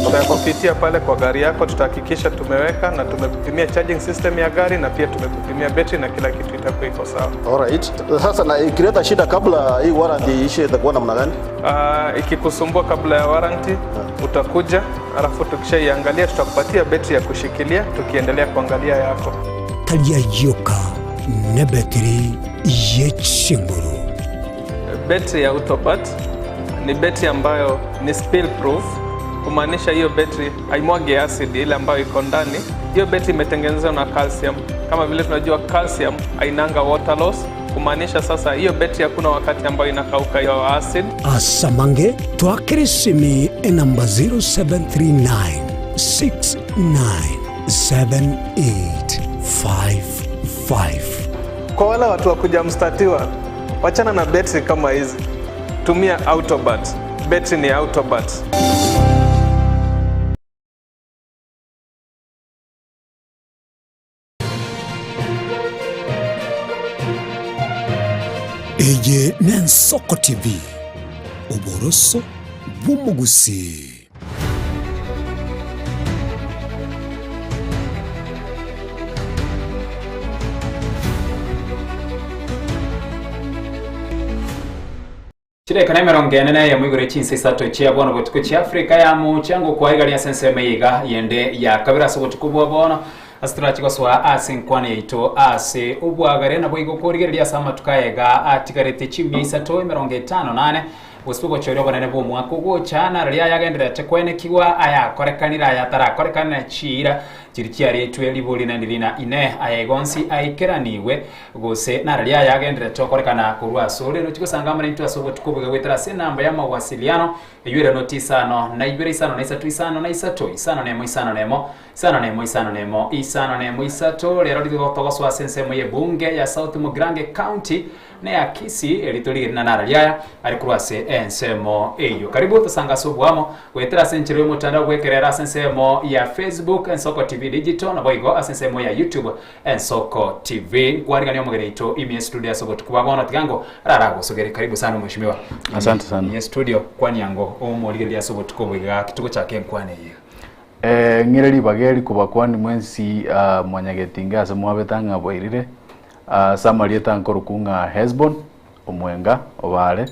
Tutakupitia pale kwa gari yako, tutahakikisha tumeweka na tumekupimia charging system ya gari na pia tumekupimia betri na kila kitu itakuwa iko sawa. Alright. Sasa na ikileta shida kabla hii warranty iishe itakuwa namna gani? Ikikusumbua kabla ya warranty utakuja, alafu tukishaiangalia tutakupatia betri ya kushikilia tukiendelea kuangalia yako. Tari ayioka nebetiri ye chinguru. Betri ya Autobat ni betri ambayo ni spill proof, kumaanisha hiyo betri haimwagi acid ile ambayo iko ndani. Hiyo betri imetengenezwa na calcium. Kama vile tunajua calcium hainanga water loss, kumaanisha sasa hiyo betri hakuna wakati ambayo inakauka hiyo acid. Asamange twakere esimi enamba 0739 697855. Kwa wale watu wa kuja mstatiwa, wachana na betri kama hizi, tumia Autobat. Betri ni Autobat. Eye n'Ensoko TV, oboroso bw'omogusii. Chidakika na emerongo ene na eyemo igoro chinsa isato chia bono botuko chia Afrika ya mocha ngokwa igari ase ensemo eye iga yende ya kabere ase obotuko bwa bono ase torache gosoa ase enkwana yaito ase obwagare naboigo korigereria ase amatuko aya iga atigarete chimia isato emerongo etano nane Gose ogochoria obonene bw'omwaka ogocha, na riria ayagendererete koenekigwa, ayakorekanire ayatarakorekana, ne chiira chiria chiaretwe ribori naende rina Inee, aya igo onsi aikeranigwe, gose nararia ayagendererete gokorekana korwa asore? Nochie gosanga amo naintwe ase obotuko oboiga goetera ase enamba y'amawasiliano, eyio ere noti isano na ibere isano na isato isano na isato isano na emo isano na emo isano na emo isano na emo isano na emo isato. Rero rigo togosoa ase ensemo y'ebunge ya South Mugirango County, Neya Kisii, erio torigerie na nara riaya are korwa ase ensemo eyio. Karibu tosange ase oboamo goetera ase enchera y'omotandao bw'ekerero ase ensemo ya Facebook Ensoko TV Digital naboigo ase ensemo ya YouTube Ensoko TV. Nkwarigania omogeni oito ime estudio ase obotuko bwa bono tiga ngo araragosogere. Karibu sana mheshimiwa. Asante sana. Ime estudio kwania ngo omorigereria ase obotuko obo iga kitogochaka enkwana eye iga. Eh, ng'ire ribaga eri kobakwani mwensi ah, mwanyagetinga ase mwabete ang'e bwairire Ase amarieta nkorokwa ng'a Hesbon, omwenga obaare,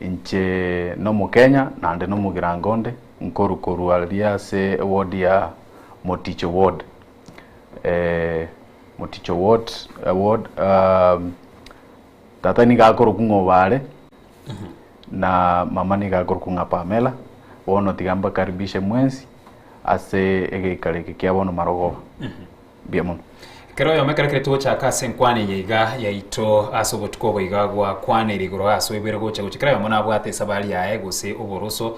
inche nomokenya naende nomogirango onde, nkorwa korwa aria ase eward ya Moticho Ward. Moticho Ward, ward tata nigo akorokwa ng'a Obaare, na mama nigo akorokwa ng'a Pamela, bono tiga mbakaribishe mwensi ase egeikaro eke kia bono marogoba. Mbuya mono. Ekero oyomo ekero keria togochaka ase enkwana eye iga yaito ase obotuko obo iga gwakwanire igoro ase oibwere gocha gocha kera oyomo nabwate esabari yaye gose oboroso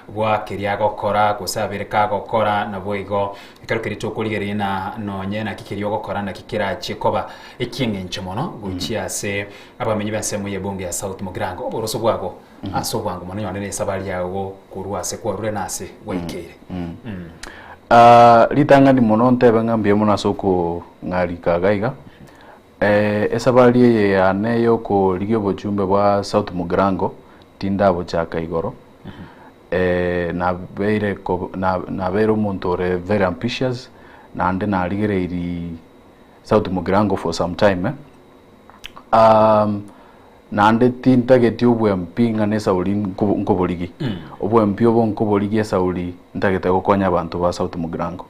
bwa keria agokora gose abere kagokora naboigo ekero keria tokorigereria na nonye naki keria ogokora naki kerachie koba ekieng'encho mono gochia ase abamenyi b'ensemo y'ebunge ya South Mugirango oboroso bwago ase obwango mono nonye na esabari yago korwa ase kwarure na ase gwaikeire. Ah, ritang'ani mono ntebe ng'a mbuya mono ase okong'arika iga iga. Eh, esabari eye yane ya okorigia obochumbe bwa South Mugirango tindabochaka igoro. Eh, nabeire ko na nabeire omonto ore very ambitious, naende narigereirie South Mugirango for some time eh. Naende tintageti obwempi ng'a nesauri nkoborigi. Obwempi obo nkoborigia esauri ntagete gokonya abanto ba South Mugirango.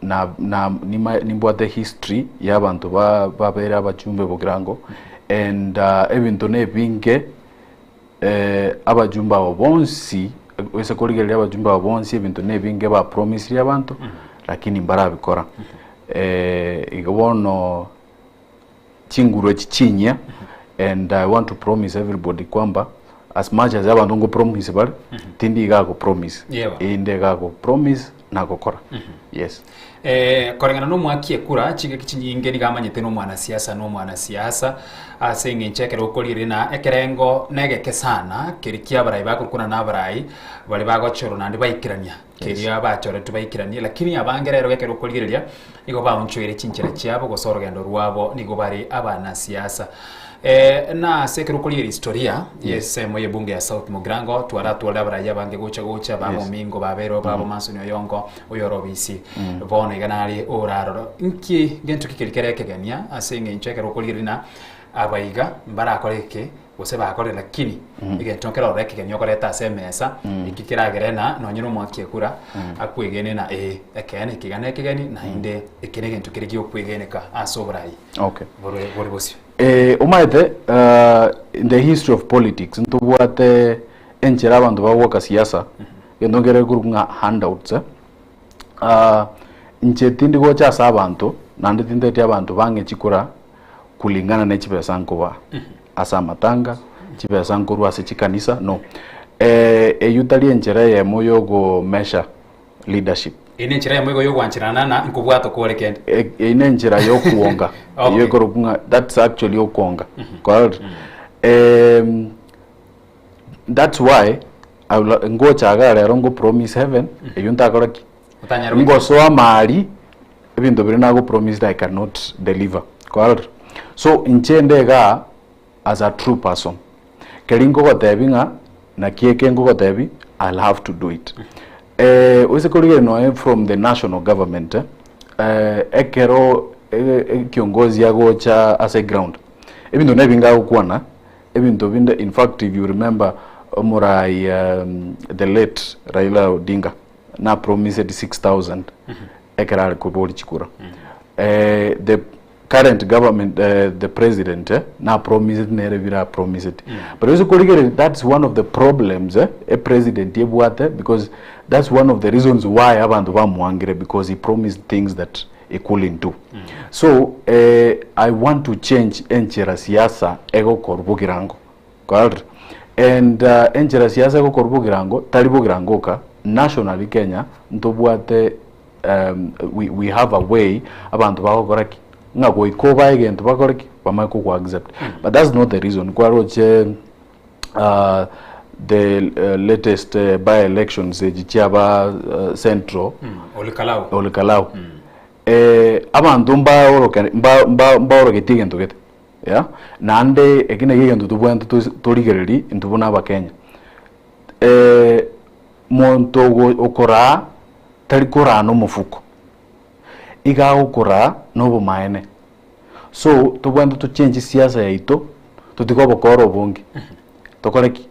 Na na nima nimbwate history ya abanto ba babere abachumbe Bogirango and ebinto na ebinge abachumbe abo bonsi ase korigereria abachumbe abo bonsi ebinto na ebinge ba promisiri abanto lakini mbarabikora. Igo bono chinguru echi chinyia and I want to promise everybody kwamba. As much as abanto ngo promise bare, tindi iga go promise. Yebo. Inde iga go promise na gokora. Yes. Eh, koreng'ana na omwaki ekura chingaki chinyinge nigo amanyete na omwanasiasa na omwanasiasa ase eng'encho ekero okorire na ekerengo na egeke sana keri kia abarai bagokwana na abarai baria bagochorwa naende baikerania keria bachoretwe baikeranie lakini abange rero ekero okorigereria nigo baonchoire chinchera chiabo gose orogendo rwabo nigo bare abanasiasa. Eh, na ase ekero okorigereria historia y'ensemo y'ebunge ya South Mugirango twaratware abarai abange gocha gocha baba Omingo babere baba Manson Oyongo oyore obisi bono iga nare oraroro nki ngento ki keria kere ekegenia ase eng'encho ekero okorigereria na abaiga mbarakore eke gose bakore lakini egento nkere ororo ekegeni okoreta ase emesa eki keragere na nonye na omwaki ekura akwegene na ee ekeene eke iga nekegeni naende eke negento kere giokwegeneka ase oborai Okay. bore bore bosio. Eh, omanyete uh, in the history of politics ntobwate enchera abanto bagoaka siasa gento nkere korokwa ng'a handouts eh. Ah, inche tindi gocha ase abanto naende tinteti abanto bang'e chikura kulingana ne chibesa nkobaa ase amatanga, chibesa nkorwa ase chikanisa no. Eh, eyio tari enchera eyemo yogo measure leadership. Eye nenchera eyemo igo yogwancherana na nkobwata okore kende. Eyio nenchera yokwonga Okay. eyio ekorokwa ng'a that's actually okwonga kwarorire Em, that's why I will- ngocha iga rero ngo promise heaven eyio ntakora ki Otanyare goika. ngosoa amari ebinto biria nago promised I cannot deliver kwarorire so inche inde igaa as a true person keri nkogotebi ng'a naki eke nkogotebi I'll have to do it eh oise korigereria noe from the national government eh ekero ekiongozi agocha ase eground ebinto na ebinge agokwana ebinto binde in fact if you remember omorai the late Raila Odinga na promised 6000 ekero are koboria chikura eh the current government eh, the president eh, na promised nere bira promised but ase korigereria that's one of the problems eh, e president ebwate because that's one of the reasons why abanto bamwangire because he promised things that he couldn't do so eh, i want to change enchera siasa egokorwa bogirango Kwarorire? And uh, enchera siasa egokorwa bogirango tari bogirango oka nationally Kenya ntobwate um, we, we have a way abanto bagokora ki ng'a goika obae egento bakore ki bamanye kogwa accept but that's not the reason kwaroche uh, the uh, latest uh, by elections echi chiaba uh, central Mm, Olikalau. Olikalau eh, abanto mbaoroke mba- mba- mbaorogetie egento gete yeah naende eki naki egento tobwenerete tosi torigererie intwe buna abakenya eh, monto ogo okoraa tari koraa na omofuko, iga agokoraa na obomaene. So tobwenerete tochengi siasa yaito totige obokora obonge, tokore ki?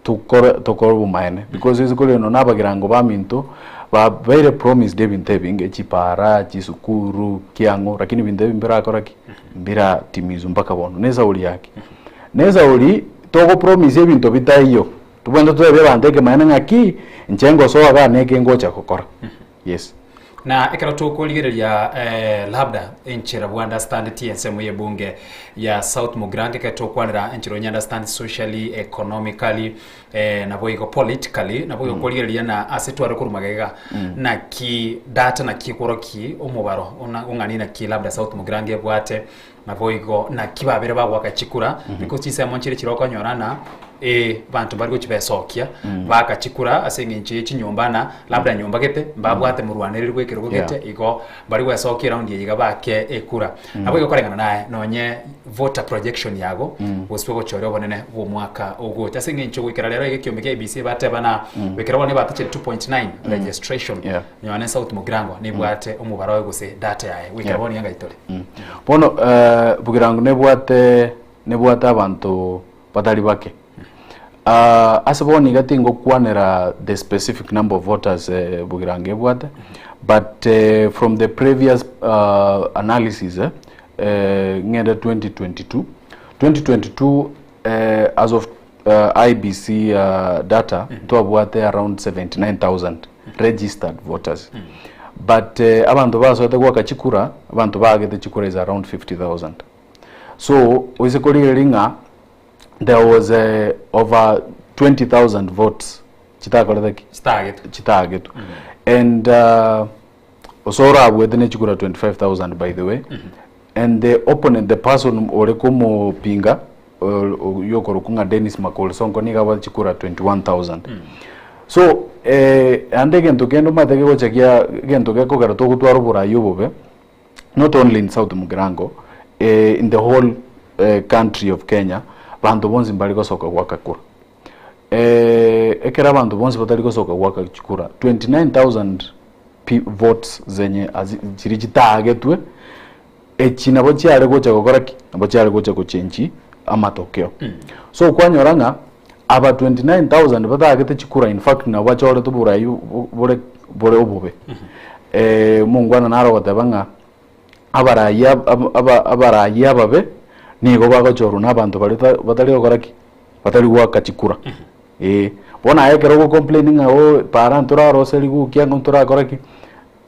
Tokore tokore obomaene because ase korende nonye na abagirango baminto babeire promised ebinto ebinge chipara, chisukuru, kiang'o lakini ebinto ebi mbirakora ki? Mbiratimizwa mpaka bono. Na esauri yake, na esauri togopromise ebinto bitaiyo. Tobwenerete totebie abanto ekemanyererio ng'aki, inche ngosoa igaa neke ngocha gokora. Yes. Na ekero tokorigereria eh, labda enchera bwa understand ensemo y'ebunge ya South Mugirango ekero tokwanera enchera onye understand socially, economically eh, naboigo politically naboigo mm. korigereria na ase tware korwa magega mm. naki data naki ekworoki omobaro ong'ani naki labda South Mugirango ebwate Naboigo naki babere bagoaka chikura, because chinsemo nchire chire okonyora ng'a eh, banto mbari gochibesokia, baaka chikura ase eng'encho ye chinyomba na labda nyomba gete, mbabwate morwanereri bwa ekerogo gete, igo mbari gwesokia eraundi eye iga baake ekura. Naboigo koreng'ana naye, nonye voter projection yago, gose ogochoria obonene bwa omwaka ogocha. Ase eng'encho goikera rero iga ekiombe kia IEBC bateba ng'a goikera bono ebatachire 2.9 registration, Nonya ne South Mugirango nebwate omobaro oye gose data yaye goikera bono iga ngaitore. Bono eh, Bugirango nebwate nebwate abanto batari bake. Ah, ase bono iga tingokwanera the specific number of voters eh, Bugirango ebwate but eh, from the previous uh, analysis eh, eh, ng'ende 2022 2022 eh, as of uh, IEBC uh, data ntwabwate around 79000 registered voters but uh, abanto basoete goaka chikura abanto baagete chikura is around 50000 so oise korigereria ng'a There was over 20,000 votes chitakorete ki? Chitagetwe. Chitagetwe. And Osoro abuete ne chikura 25,000 by the way. And the opponent, the person ore komopinga oyio okorokwa ng'a Dennis Makori Sonko nigo abwate chikura 21,000. So ande egento kende omanyete kegocha kia egento gekogera togotwara oborai obobe not only in South Mugirango in the whole country of Kenya banto bonsi mbari gosoka goaka kura. Ekero abanto bonsi batari gosoka goaka chikura 29000 pi votes zenye chiria chitaagetwe echi nabo chiare gocha gokora ki? Nabo chiare gocha gochengi amatokeo. So kwanyora ng'a aba 29000 bataagete chikura in fact nabo bachorete oborai bore bore obobe. Omongwana naro ogoteba ng'a abarai abarai ababe nigo bagochorwa na abanto baria batari gokora ki? Batari goaka chikura. Eeh. Bono aye ekero ogo complain ng'a oh para ntoraroseriwe okia ng'o ntorakora ki,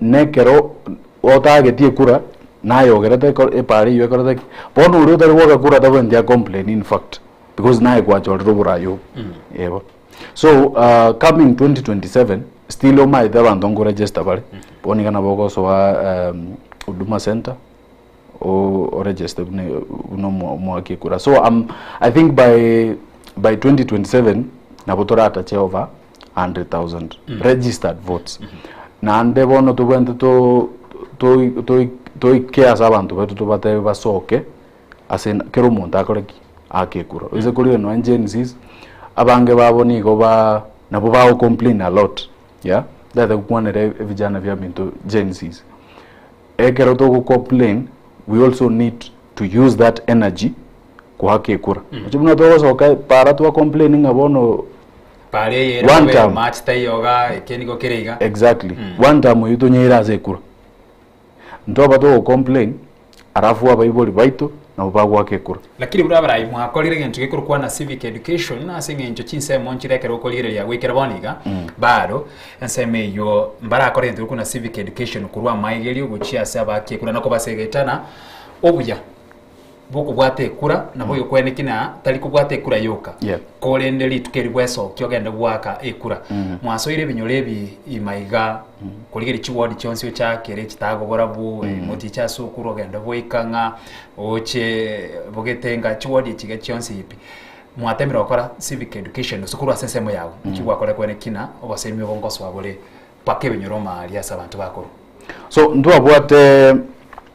na ekero otagetie ekura, naye ogerete epara eywo ekorete ki, bono oria otari goaka kura tabwenereti a complain in fact, because naye kwachorire oborai obwo, ebo. So coming 2027, still omanyete abanto nko register bare, bono iga nabo ogosoa huduma center, o register buna buna omoaki ekura. So I think by by 2027 nabo toratache over 100,000 registered votes. Naende bono tobwenerete to to toi toike ase abanto baito tobatebie basoke ase kera omonto akore ki? Aake ekura. Oise korire nonya Gen Zs, abange babo nigo ba nabo bago complain a lot yeah, ntagete gokwanera ebijana biaminto Gen Zs. Ekero togo complain we also need to use that energy goaka ekura. Oche buna togosoka para twa complain ng'a bono Para eye ere one bobe term. match taiyo iga eke nigo kere iga. Exactly. One term eywo tonyeire ase ekura. Ntoba togo complain alafu abaibori baito nabo bagoaka ekura. Lakini buna abarai mwakorire egento gekorokwa na civic education ase eng'encho chinsemo nchire ekero okorigereria goikera bono iga bado ensemo eywo mbarakore egento gekorokwa na civic education korwa amaigerio gochia ase abakia ekura na kobasegetana obuya bw'okobwata ekura nabo oyokoeneki na tari kobwata ekura yoka Yeah. korende rituko eri bwesokia ogende goaka ekura mwasoire ebinyoro ebi ima iga korigereria chiward chionsi ochakere chitagoborabwo motiche ase okure ogende boika ng'a oche bogete ng'a chiward echi iga chionsi pi mwatemire gokora civic education gose korwa ase ensemo yago nki gwakora kweneki na obosemi obo ngosoa bore mpaka ebinyoro omaria ase abanto bakorwa. So ntwabwate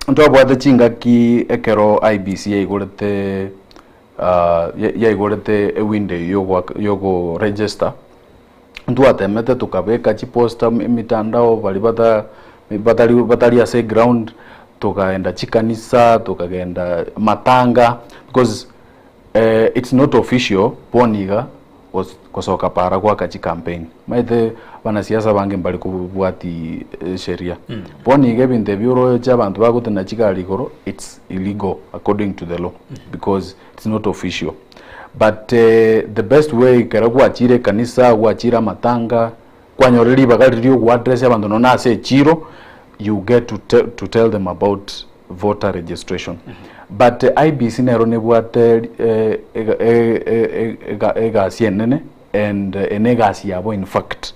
ntwabwate chingaki ekero IEBC yaigorete yaigorete ewindow eywo yogoaka yogo register, ntwatemete tokabeka chiposter emitandao baria bata batari batari ase eground, tokaenda chikanisa, tokagenda matanga because it's not official bono iga gosoka para goaka chicampaign. Omanyete abanasiasa abange mbari kobwati sheria. Bono iga ebinto ebi oroche abanto bagotena chigari igoro it's illegal according to the law because it's not official. But the best way ekero gwachire ekanisa, gwachire amatanga, kwanyorire ribaga riria ogo address abanto nonye ase echiro, you get to to tell them about voter registration. But IEBC nero nebwate egasi enene and ene egasi yabo in fact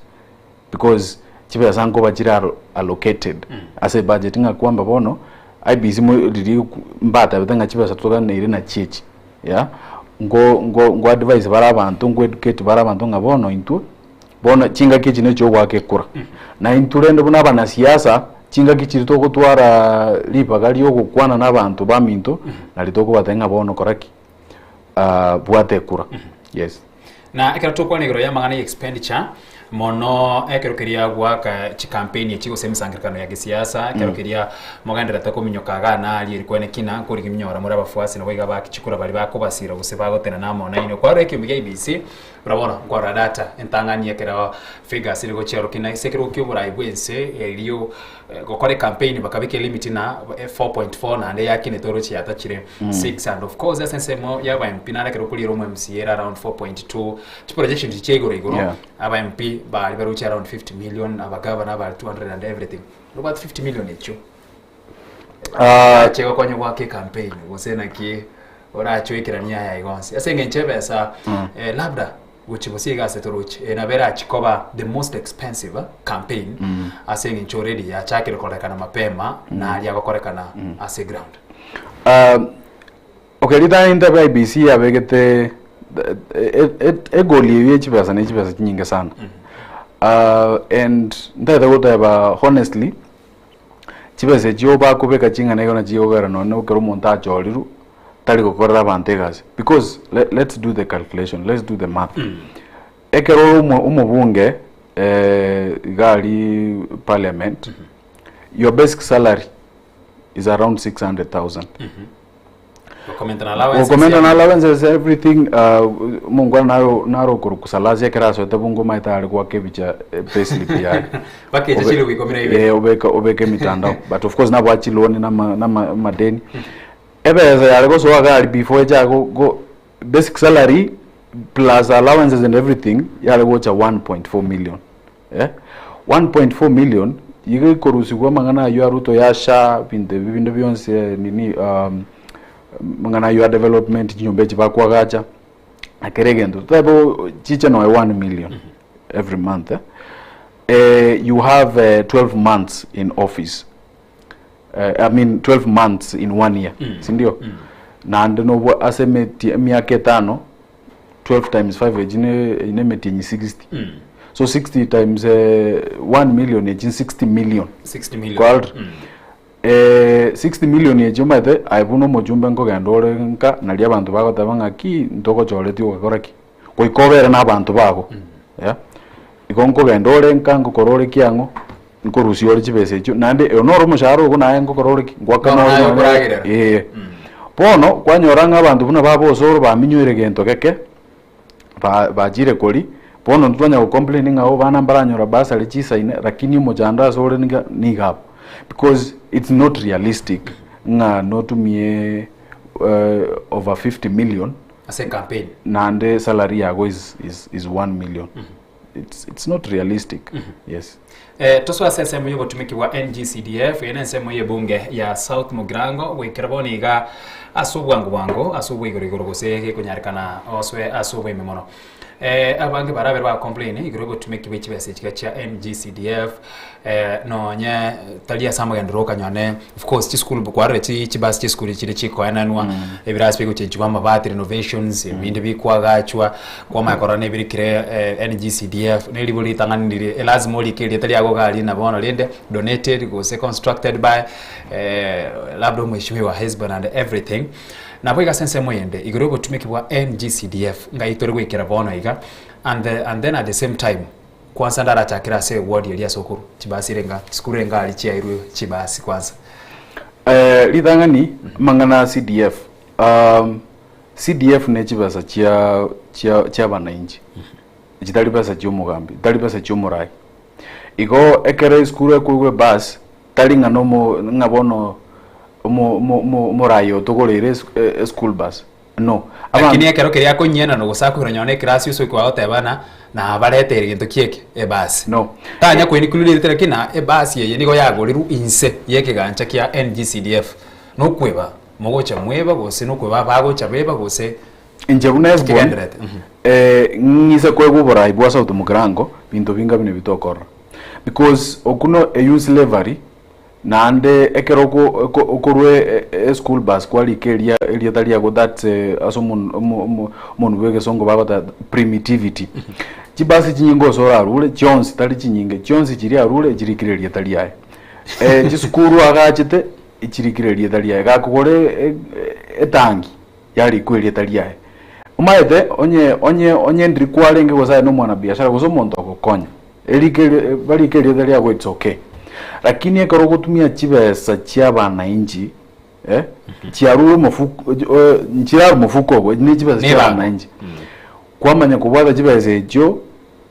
because chibesa nkoba chire allocated ase ebudget ng'a kwamba bono IEBC riria mbatebete ng'a chibesa toganeire nachi echi yeah, nko nko nko advise bare abanto nko educate bare abanto ng'a bono intwe Bono chingaki echi nechio ogoaka ekura. Na intwe rende buna abanasiasa, chingaki chiria togotwara ribaga ri'ogokwana nabanto baminto, nario tokobatebia ng'a bono kora ki? Bwata ekura. Yes. Na ekero tokwana igoro y'amang'ana ya expenditure, mono ekero keria goaka chicampaign echi gose emisangererekano ya gesiasa, ekero keria mogendererete kominyoka igaa na aria eri kwene kina, nkorigia minyora more abafuasi nabo iga baki chikura baria bakobasira gose bagotenena amo nainwe. Kwarora ekiombe gia IEBC, Buna bono nkorora data entang'ani ekero figures ere gochia rokina ase ekerogo kia oborai bwense erio gokora ecampaign bakabeka elimit na 4.4 naende yakinete oroche yatachire 6 and of course ase ensemo ya aba MP naende ekero okoriera omo MCA ere around 4.2 chiprojections chia igoro igoro aba MP bari baroche around 50 million abagavana bari 200 and everything nobwate 50 million echio chigokonya goaka ecampaign gose naki. Orachoikeranie aya iga onsi. Ase eng'encho ebesa eh, labda gochia gose iga ase toroche eh, nabo erachi koba the most expensive campaign ase eng'encho already yachakire korekana mapema na aria agokorekana ase ground. Okay, ritang'ani ntabe IEBC yabegete egoli eywo ya chibesa ne chibesa chinyinge sana. And ntagete goteba honestly, chibesa echio bakobeka ching'ana igo nachi chikogera nonye ekero omonto achorirwe, tari gokorera abanto egasi. Because let's do the calculation, let's do the math. Ekero ore omobunge iga aria parliament, your basic salary is around 600,000. Gokomenta na allowances Gokomenta na allowances everything omongwana naro naro okorokwa Salasia ekero asoete bunge omanyete are goaka ebicha payslip yaye. Mpaka eche chilifu ikomi na ibere. Obeka obeka emitandao but of course nabwate chiloni na ama na ama amadeni. Ebesa yare gosoa iga aria before echa go go basic salary plus allowances and everything yare gocha 1.4 million. Eh, 1.4 million iga ekorusigwa amang'ana aywo a Ruto ya SHA ebinto ebi binde bionsi eh, nini um, amang'ana aywo a development chinyomba echi bakwagacha na kera egento totabe chiche noe 1 million every month eh. Eh, you have 12 months in office I mean 12 months in one year sindio? Naende nobwo ase emeti emiaka etano 12 times 5 echi ne eyi ne emetienyi 60 so 60 times 1 million echi 60 million 60 million. Kwarora? 60 million echi omanyete aye buna omochumbe nkogenda ore nka naria abanto bagoteba ng'aki ntogochoretie ogakora ki? Goika obere na abanto bago yeah. Igo nkogenda ore nka nkokora ore kiang'o nkorusia ore chibesa echio naende oyo noro omoshahara ogo naye nkokora ore ki? Ngoakana Bono ore naye nonye okoragerera. eh. Bono kwanyora ng'a abanto buna baba osoro baminyoire gento geke ba bachire koria bono intwe twanya go complain ng'a oh bana mbaranyora bursary chisaine lakini omochando ase ore niga niga abwo because it's not realistic ng'a notumie over 50 million Ase ecampaign. Naende salary yago is, is, is 1 million. It's, it's not realistic. Yes. Eh, tosoe ase ensemo y'obotumiki bwa NGCDF, eye nensemo y'ebunge ya South Mugirango, goikera bono iga ase obwango bwango, ase obwaigoro igoro gose gekonyarekana osoe ase oboime mono. Eh, abange barabere ba complain igoro y'obotumiki bwe chibesa echiga chia NGCDF, eh, nonye tari ase amagenderero okanyora of course chisukuru kwarorire chi chibasi chia esukuru chire chikoenanwa, ebirasi bigochenchigwa amabati renovations, ebinde bikwagachwa, kwamanya korora na ebirikire NGCDF, na eribo ritang'ani rire elasima orike erieta riago iga aria na bono rende donated gose constructed by labda omweshimiwa Hesbon and everything. Nabo iga ase ensemo eyende igoro ya obotumiki bwa NGCDF ngai tore goikera bono iga and the and then at the same time Kwansa ndarachakere ase eward eria ase okorwa chibasi ere enga chisukuru enga aria chiairwe chibasi kwansa. Eh, ritang'ani amang'ana a CDF um, CDF ne chibesa chia chia chia abananchi chitari besa chia omogambi tari besa chia omorai igo ekero esukuru ekoigwa ebus tari ng'a nomo ng'a bono omo omo omo omorai otogoreire esu eschool bus No. Lakini ekero keria akonyienana gose akoirwa nonye na ekerasi ase okoa goteba ng'a nabareteire gento ki eke? Ebasi. No. Tanya koinclude erite lakini na ebasi eye nigo yagorirwe inse y'ekegancha kia NGCDF. Nokweba mogocha mweba gose nokweba abagocha beba gose Inche buna Hesbon, kigenderete. eh, ng'ise koegwa oborai bwa South Mugirango, binto binga buna ebi tokorora. Because okwo no eywo slavery, Naende ekero okorua eschool bus kwarika eria erieta riago that's ase omonwe bw'egesongo bagoteba primitivity. Chibasi chinyinge ase orarure chionsi tari chinyinge, chionsi chiria arure chirikire erieta riaye. Chisukuru agachete chirikire erieta riaye, gakogora etangi yarikwa erieta riaye. Omanyete onye onye onye ndiri kwarenge gose aye na omwanabiashara gose omonto ogokonya. Erike barike erieta riago it's okay. Lakini ekero ogotumia chibesa chia abananchi eh, chiarure omofuko eh, nchirare omofuko obo, ne chibesa chia Nebango. abananchi. Kwamanya kobwata chibesa echio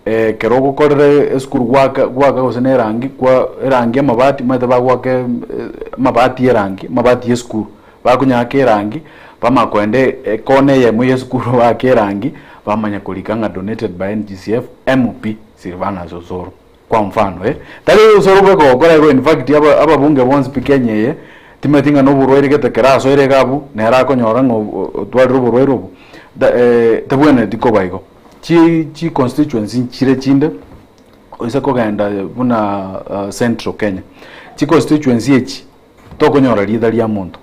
ekero ogokorera esukuru gwaka gwaka gose na erangi kwa erangi amabati omanyete bagoaka amabati ya erangi amabati ya esukuru. Bakonyaka erangi bamanya koenda ekona eyemo ya esukuru baake erangi bamanya korika ng'a donated by NGCF MP Silvanus Osoro. Kwa mfano eh, tari Osoro bweka ogokora igo in fact aba ababunge bonsi pi Kenya eye Timanyeti ng'a na oborwaire gete kera asoire iga abwo, nere akonyora ng'a otwarire oborwaire obo, tebwenereti koba igo. Chi chi constituency nchire chinde, oise kogenda buna Central Kenya, chi constituency echi, tokonyora rieta ria monto,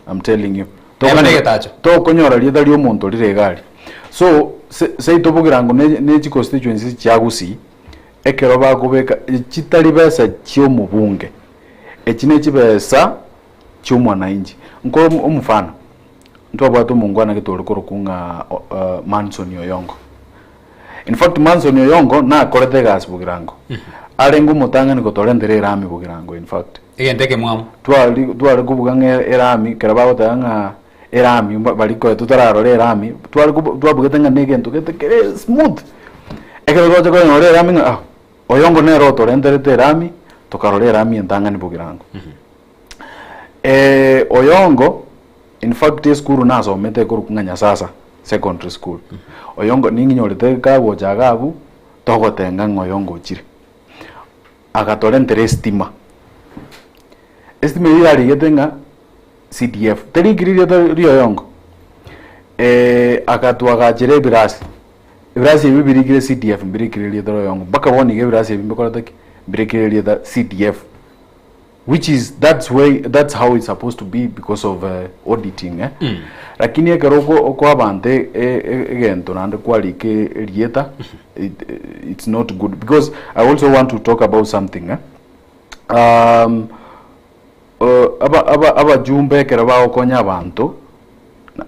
I'm telling you. Neba na egetacho. Tokonyora rieta ria omonto rire iga aria. So, se seito bogirango ne ne chi constituency chia Gusii, ekero bakobeka chitari besa chia omobunge, echi ne chibesa chia omwananchi. Nko omofano, ntwabwate omongwana gete ore korokwa ng'a Manson Oyongo. In fact Manson Oyongo nakorete egasi bogirango, arenge omotang'ani gotorentera erami bogirango in fact. Egento ekemwamu. Twari tware kobuga ng'a erami ekero bagoteba ng'a erami baria koe totararora erami, tware kobu twabugete ng'a na egento gete kere smooth. Ekero twacha konyora erami ng'a ah, Oyongo nere otorenterete erami, tokarora erami entang'ani bogirango. Oyongo in fact esukuru nasomete ekorokwa ng'a Nyasasa secondary school. Oyongo ning'inyorete kagocha iga abwo, togotenga ng'a oyongo ochire. Agatorentera estima, estima eyio yarigete ng'a CDF, terikiri rieta ria Oyongo, akatwagachera ebirasi, ebirasi ebio birikire CDF mbirikire rieta ria Oyongo, mpaka bono iga ebirasi ebio mbikorete ki? Mbirikire rieta CDF. Which is that's way that's how it's supposed to be because of auditing eh. Lakini ekero oko okoa abanto e- e- egento naende kwarika erieta it, it's not good because I also want to talk about something eh. Um, aba aba abajumbe ekero bagokonya abanto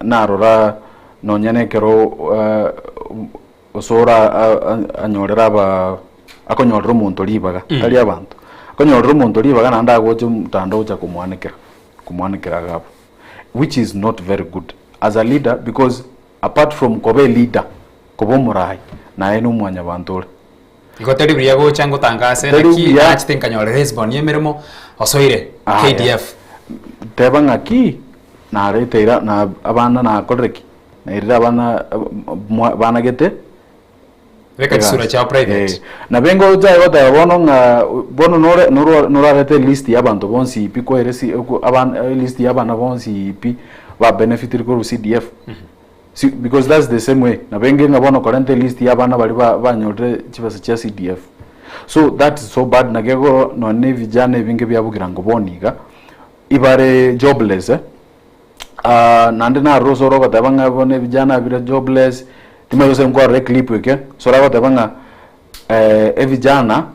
narora nonya na ekero Osoro anyorere aba akonyorera omonto ribaga, tari abanto, akonyorera omonto ribaga naende agocha omotandao ocha komwanekera, komwanekera iga abwo, which is not very good as a leader because apart from koba eleader, koba omorai, naye na omwanyabanto ore. Igo tari buya gocha ngotangase Tari naki buya. nachete nkanyorera Hesbon y'emeremo osoire Aya. KDF. Teba ng'aki nareteire na abana nakorire ki? Nairire abana banagete Beka chisura chiao private. Eh, nabo engocha aye goteba bono ng'a bono nore noro norarete elist ya abanto bonsi pi kwaire si abana elist ya abana bonsi pi ba benefitiri korwa CDF. Si because that's the same way nabo enge ng'a bono korenta elist ya abana baria ba banyorire chibesa chia CDF. So that is so bad naki ekero nonye na ebijana ebinge biabugira ngo bono iga, ibare jobless eh. Naende naroro ase orogoteba ng'a bono ebijana bire jobless, timanyeti gose nkwarora eclip eke, ase oragoteba ng'a ebijana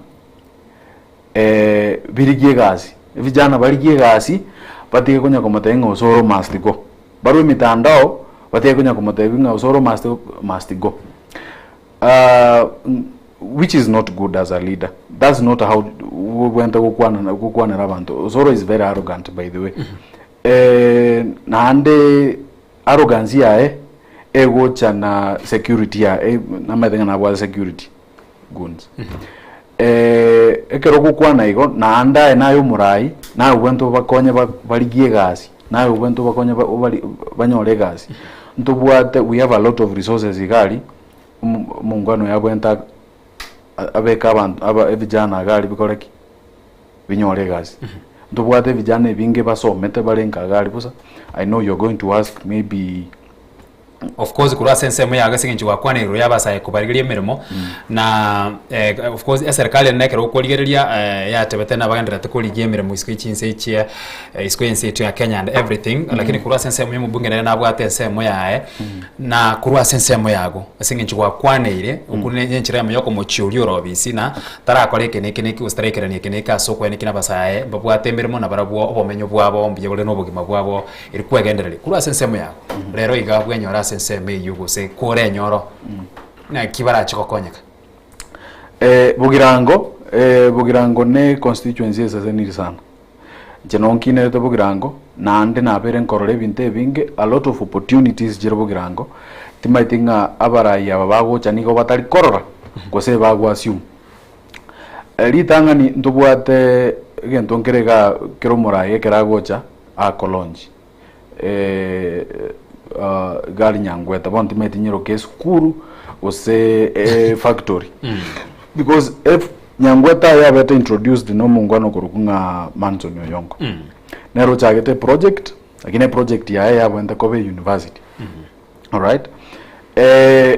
birigie egasi, ebijana barigie egasi, batige konya komotebia ng'a osoro must go. Barwe emitandao, batige konya komotebia ng'a osoro must must go. Which is not good as a leader, that's not how obwenerete gokwana gokwanera abanto, osoro is very arrogant by the way. Naende arrogance yaye egocha na security yaye, namaete ng'a nabwate security goons. Ekero ogokwana igo, naende aye naye omorai, naye obwenerete obakonye barigie egasi, naye obwenerete obakonye banyore egasi. Ntobwate we have a lot of resources iga aria, omongwana oyo abwenerete abeke abanto aba ebijana iga aria bikore ki? Binyore egasi. Ntobwate ebijana ebinge basomete bare nka iga aria bosa, I know you're going to ask maybe. Of course korwa ase ensemo yago ase eng'encho gwakwana igoro ya abasae kobarigeria emeremo, na of course eserikari ere nekero okorigereria yatebete nabagendererete korigia emeremo isiko ye chinse echia isiko ye ense yaito ya Kenya and everything, lakini korwa ase ensemo ya omobunge nere nabwate ensemo yaye, na korwa ase ensemo yago ase eng'encho gwakwaneire, okwo ne enchera eyemo ya okomochioria ore obisi na tarakora eke na eke na eke gose taraikerania eke na eke ase okoenekia na abasae mbabwate emeremo na barabwo obomenyo bwabo mbuya bore na obogima bwabo eri kwegendereria. Korwa ase ensemo yago, rero iga bwenyore ase ensemo eyio gose korenyoro naki barache gokonyeka. Bogirango, Bogirango ne constituency eseseniri sana. Inche nonkinerete Bogirango, naende nabeire nkorora ebinto ebinge, a lot of opportunities chire Bogirango, timaeti ng'a abarai aba bagocha nigo batari korora, gose bago assume. Ritang'ani ntobwate egento nkere igaa kere omorai ekero agocha, ako launch gari nyangwete bono timaeti nyeroke esukuru gose efactory because. Nyangweta aye abete introduced na omongwana okorokwa ng'a Manson Oyongo. Nere ochagete eproject, lakini eproject yaye yabwenerete koba euniversity. Alright?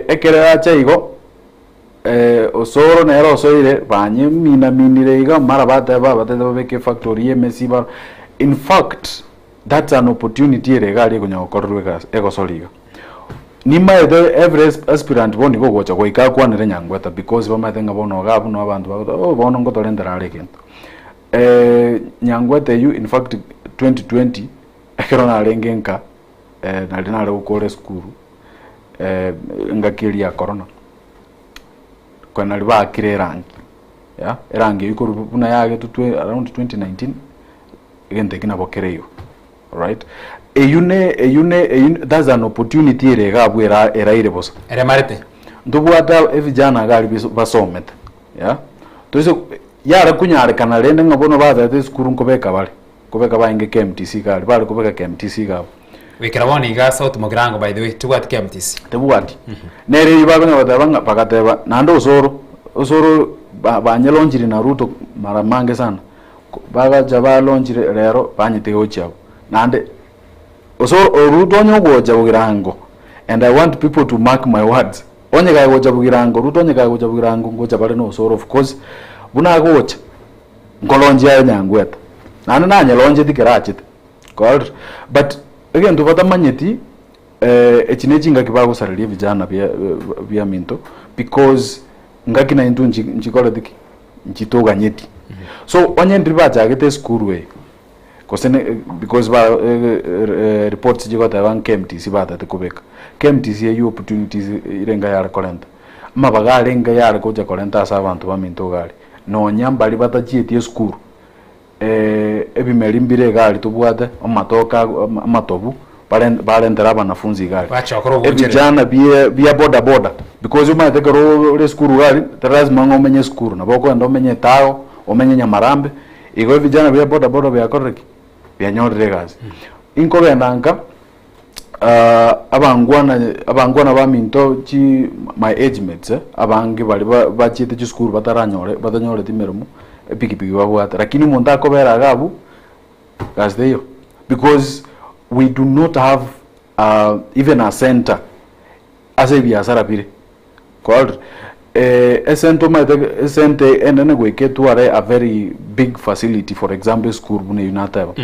Ekero yacha igo, Osoro nere osoire banyeminaminire iga mara bateba batete babeke efactory ya emesi bara in fact that's an opportunity ere iga aria ekonya gokorerwa egasi egosori iga. Nimaete every aspirant bono igo ogocha goika akwanere Nyangweta because bamaete ng'a bono iga abwo noo abanto bagoteba oh bono ngotorentera are egento. Nyangweta eywo in fact 2020 ekero narenge nka nari nare gokora esukuru engaki eria ya corona, kore nari baakire erangi ya, erangi eywo korwa buna yagetwe twe around 2019, egento ekio nabo kere igo, alright. Eywo ne eywo ne eywo that's an opportunity ere iga abwo era eraire bosa. Eremarete. Ntobwate evijana iga aria biso basomete ya, toise yare konyarekana rende ng'a bono batete esukuru nkobeka bare. Nkobeka barenge KMTC iga aria, bare kobeka KMTC iga abwo. Goikera bono iga South Mugirango by the way, tibwati KMTC. Tebwati. Nere eyio bakonya goteba ng'a bagateba naende osoro, osoro ba banyelonchiri na Ruto mara mange sana. Ko bagacha balonchire rero banyetiga gochia abwo. Naende osoro o Ruto onye ogocha bogirango and I want people to mark my words, onye kagocha bogirango, Ruto onye kagocha bogirango ngocha bare na osoro of course, buna agocha. Nkoronchia aye nyangwete, naende nanyeroncheti kera achete. Kwarorire? But egento batamanyeti echi ne chingaki bagosareria ebijana bia biaminto because ngaki naintwe nchi nchikoreti ki? Nchitoganyeti. So onye ndiri bachagete esukuru eye, gose ne because ba reports chigoteba ng'a KMTC batagete kobeka, KMTC eywo opportunities ere enga yare korenta, amabaga arenge yare gocha korenta ase abanto baminto iga aria. Nonya mbaria batachieti esukuru, ebimeri mbire iga aria tobwate, amatoke amatobu, barentera abanafunzi iga aria. Bachokora obonchereri. Ebijana bie bia boda boda, because omanyete ekero ore esukuru iga aria, tari lazima ng'a omenye esukuru, nabo okogenda omenye etago, omenye nyamarambe, igo ebijana bia boda boda biakorire ki? Bianyorire egasi. Inkogenda nka. Abangwana abangwana baminto chi my age mates abange baria ba bachiete chisukuru bataranyore batanyoreti emeremo, epikipiki babwate lakini omonto akobera iga abwo, gasi teiyo. Because we do not have even a center ase ebiasara bire, kwarorire? Esente omanyete esente enene goika etware a very big facility for example esukuru buna eywo nateba.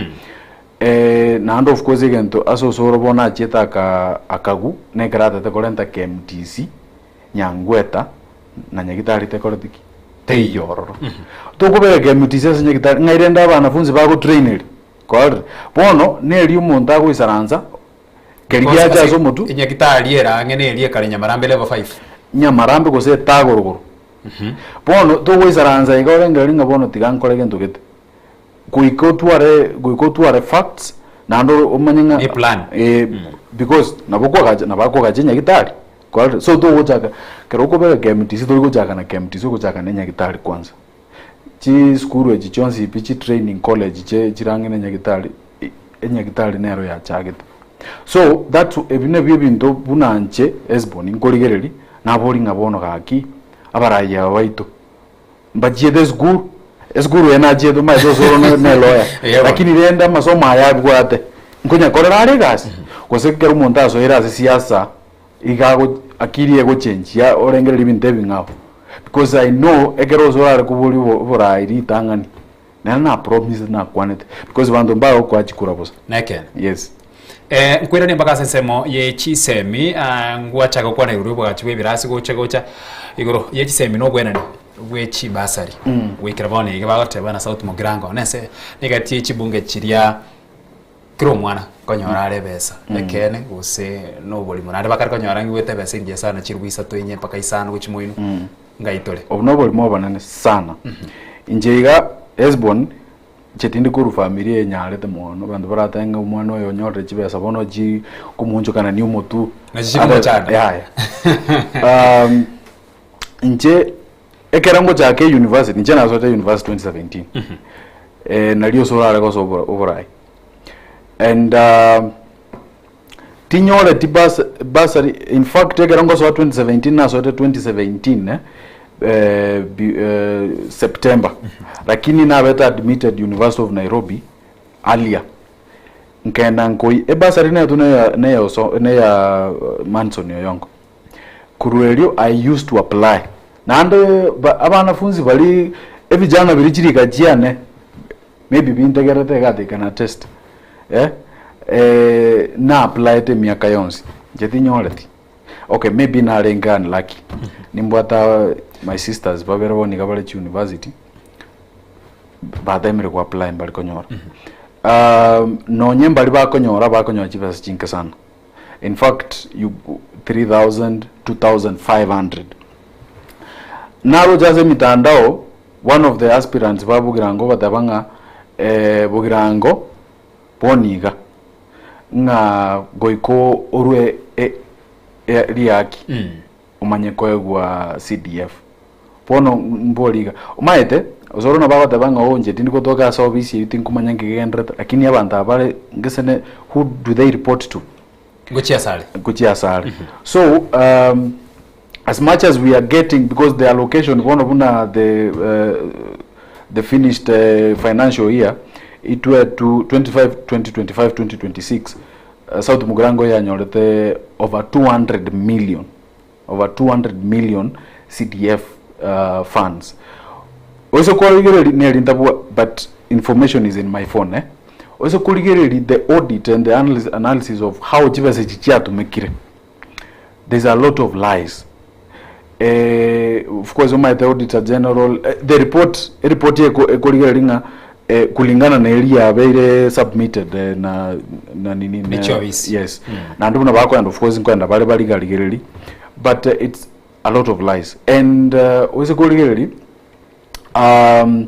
Naende of course egento ase osoro bono achiete aka akagwa na ekero atete korenta KMTC, Nyangweta na Nyagitari tekoreti ki? Teiyo ororo. Tokobeka KMTC ase Nyagitari ng'ai rende abanafunzi bagotraineri? Kwarorire? Bono neri omonto agoisaransa keri Because giacha ase ase omotwe. Enyagitari ere ang'e na eria ekare Nyamarambe level 5. Nyamarambe gose etagorogoro. Bono togoisaransa iga orengereria ng'a bono tiga nkore gento gete. Goika otware goika otware facts naende omanye ng'a Ne plan. eh, because nabo okoagacha nabo akoagacha enyagitari kwarorire so togochaka ekero okobeka KMTC tori gochaka na KMTC ogochaka na enyagitari kwanza. Chisukuru echi chionsi pi chi training college che chirang'e na enyagitari enyagitari nero yachagete. So that's ebi nabio ebinto buna inche Hesbon nkorigereria nabori ng'a bono gaki abarai aba baito Mbachiete esukuru, esukuru eye nachiete omanyete osoro ne ne lawyer, Eeh bono. lakini rende amasomo aya abwate, nkonyakorera are egasi? Gose ekero omonto asoire ase siasa, iga ago akili egochenchia orengereria ebinto ebing'ao. Because I know ekero osoro are koboria obo oborai ritang'ani, nere na promise nakwanete, because banto mbagokoa chikura bosa. Nekeene. Yes. Eh, nkoiranie mpaka ase ensemo ye chisemi, ah, ngwachaka gokwana igoro y'obogachi bw'ebirasi gocha gocha igoro ye chisemi na obwenani bwe chibasari goikera bono iga bagoteba na South Mugirango nese negati ye chibunge chiria kera omwana konyora are ebesa ekeene gose na oborimo naende bakare konyora ng'igwete ebesa engiya sana chiribu isato inye mpaka isano gochia moino ngai tore. Obo noborimo obonene sana. Inche iga Hesbon Inche tindi korwa familia enyarete mono, abanto baratebe ng'a omwana oyo onyorire chibesa bono chi komoonchokanania omotwe. Nachi chikomochanda. Yaya. Inche ekero ngochaka euniversity, inche nasoete university 2017, nario ase orare gosoa obora oborai. And tinyoreti bus bursary, in fact ekero ngosoa 2017 nasoete 2017 eh. eh, bi- eh, September lakini nabete admitted University of Nairobi earlier nkenda nkoi ebasari netu neya neya oso neya Manson Oyongo korwa erio I used to apply naende ba abanafunzi baria ebijana biria chirika chiane maybe bintegerete iga they can attest eh, eh, na applyete emiaka yonsi inche tinyoreti okay maybe narenge unlucky nimbwata my sisters babere bono iga bare chiuniversity batemire go apply mbari konyora nonye mbari bakonyora bakonyora chibesa chinke sana in fact you 3000 2500 naroche ase emitandao one of the aspirants ba Bogirango obateba ng'a eh, Bogirango bono iga ng'a goika orwe e, e, riaki omanye koegwa CDF. Bono mbori iga, omanyete osoro nabo agoteba ng'a oo inche tindi gotoka ase ofisi eyio tinkomanya nki kegenderete, lakini abanto aba bare ngesene who do they report to? Ngochia asare. Ngochia asare. So um, as much as we are getting because the allocation bono buna the uh, the finished uh, financial year itwe to 25 2025 2026 uh, South Mugirango yanyorete over 200 million over 200 million CDF uh, funds oise korigereria neri ntabwa but information is in my phone eh oise korigereria the audit and the analysis, analysis of how chibesa echi chiatumekire there's a lot of lies eh, of course omaete auditor general eh, the report eripoti eko ekorigereria ng'a eh, kulingana na eri yabeire submitted eh, na na nini Ne chiofisi. yes naende buna bakoenda of course nkoenda bare barigarigereri but uh, it's a lot of lies and uh, oise korigereria um,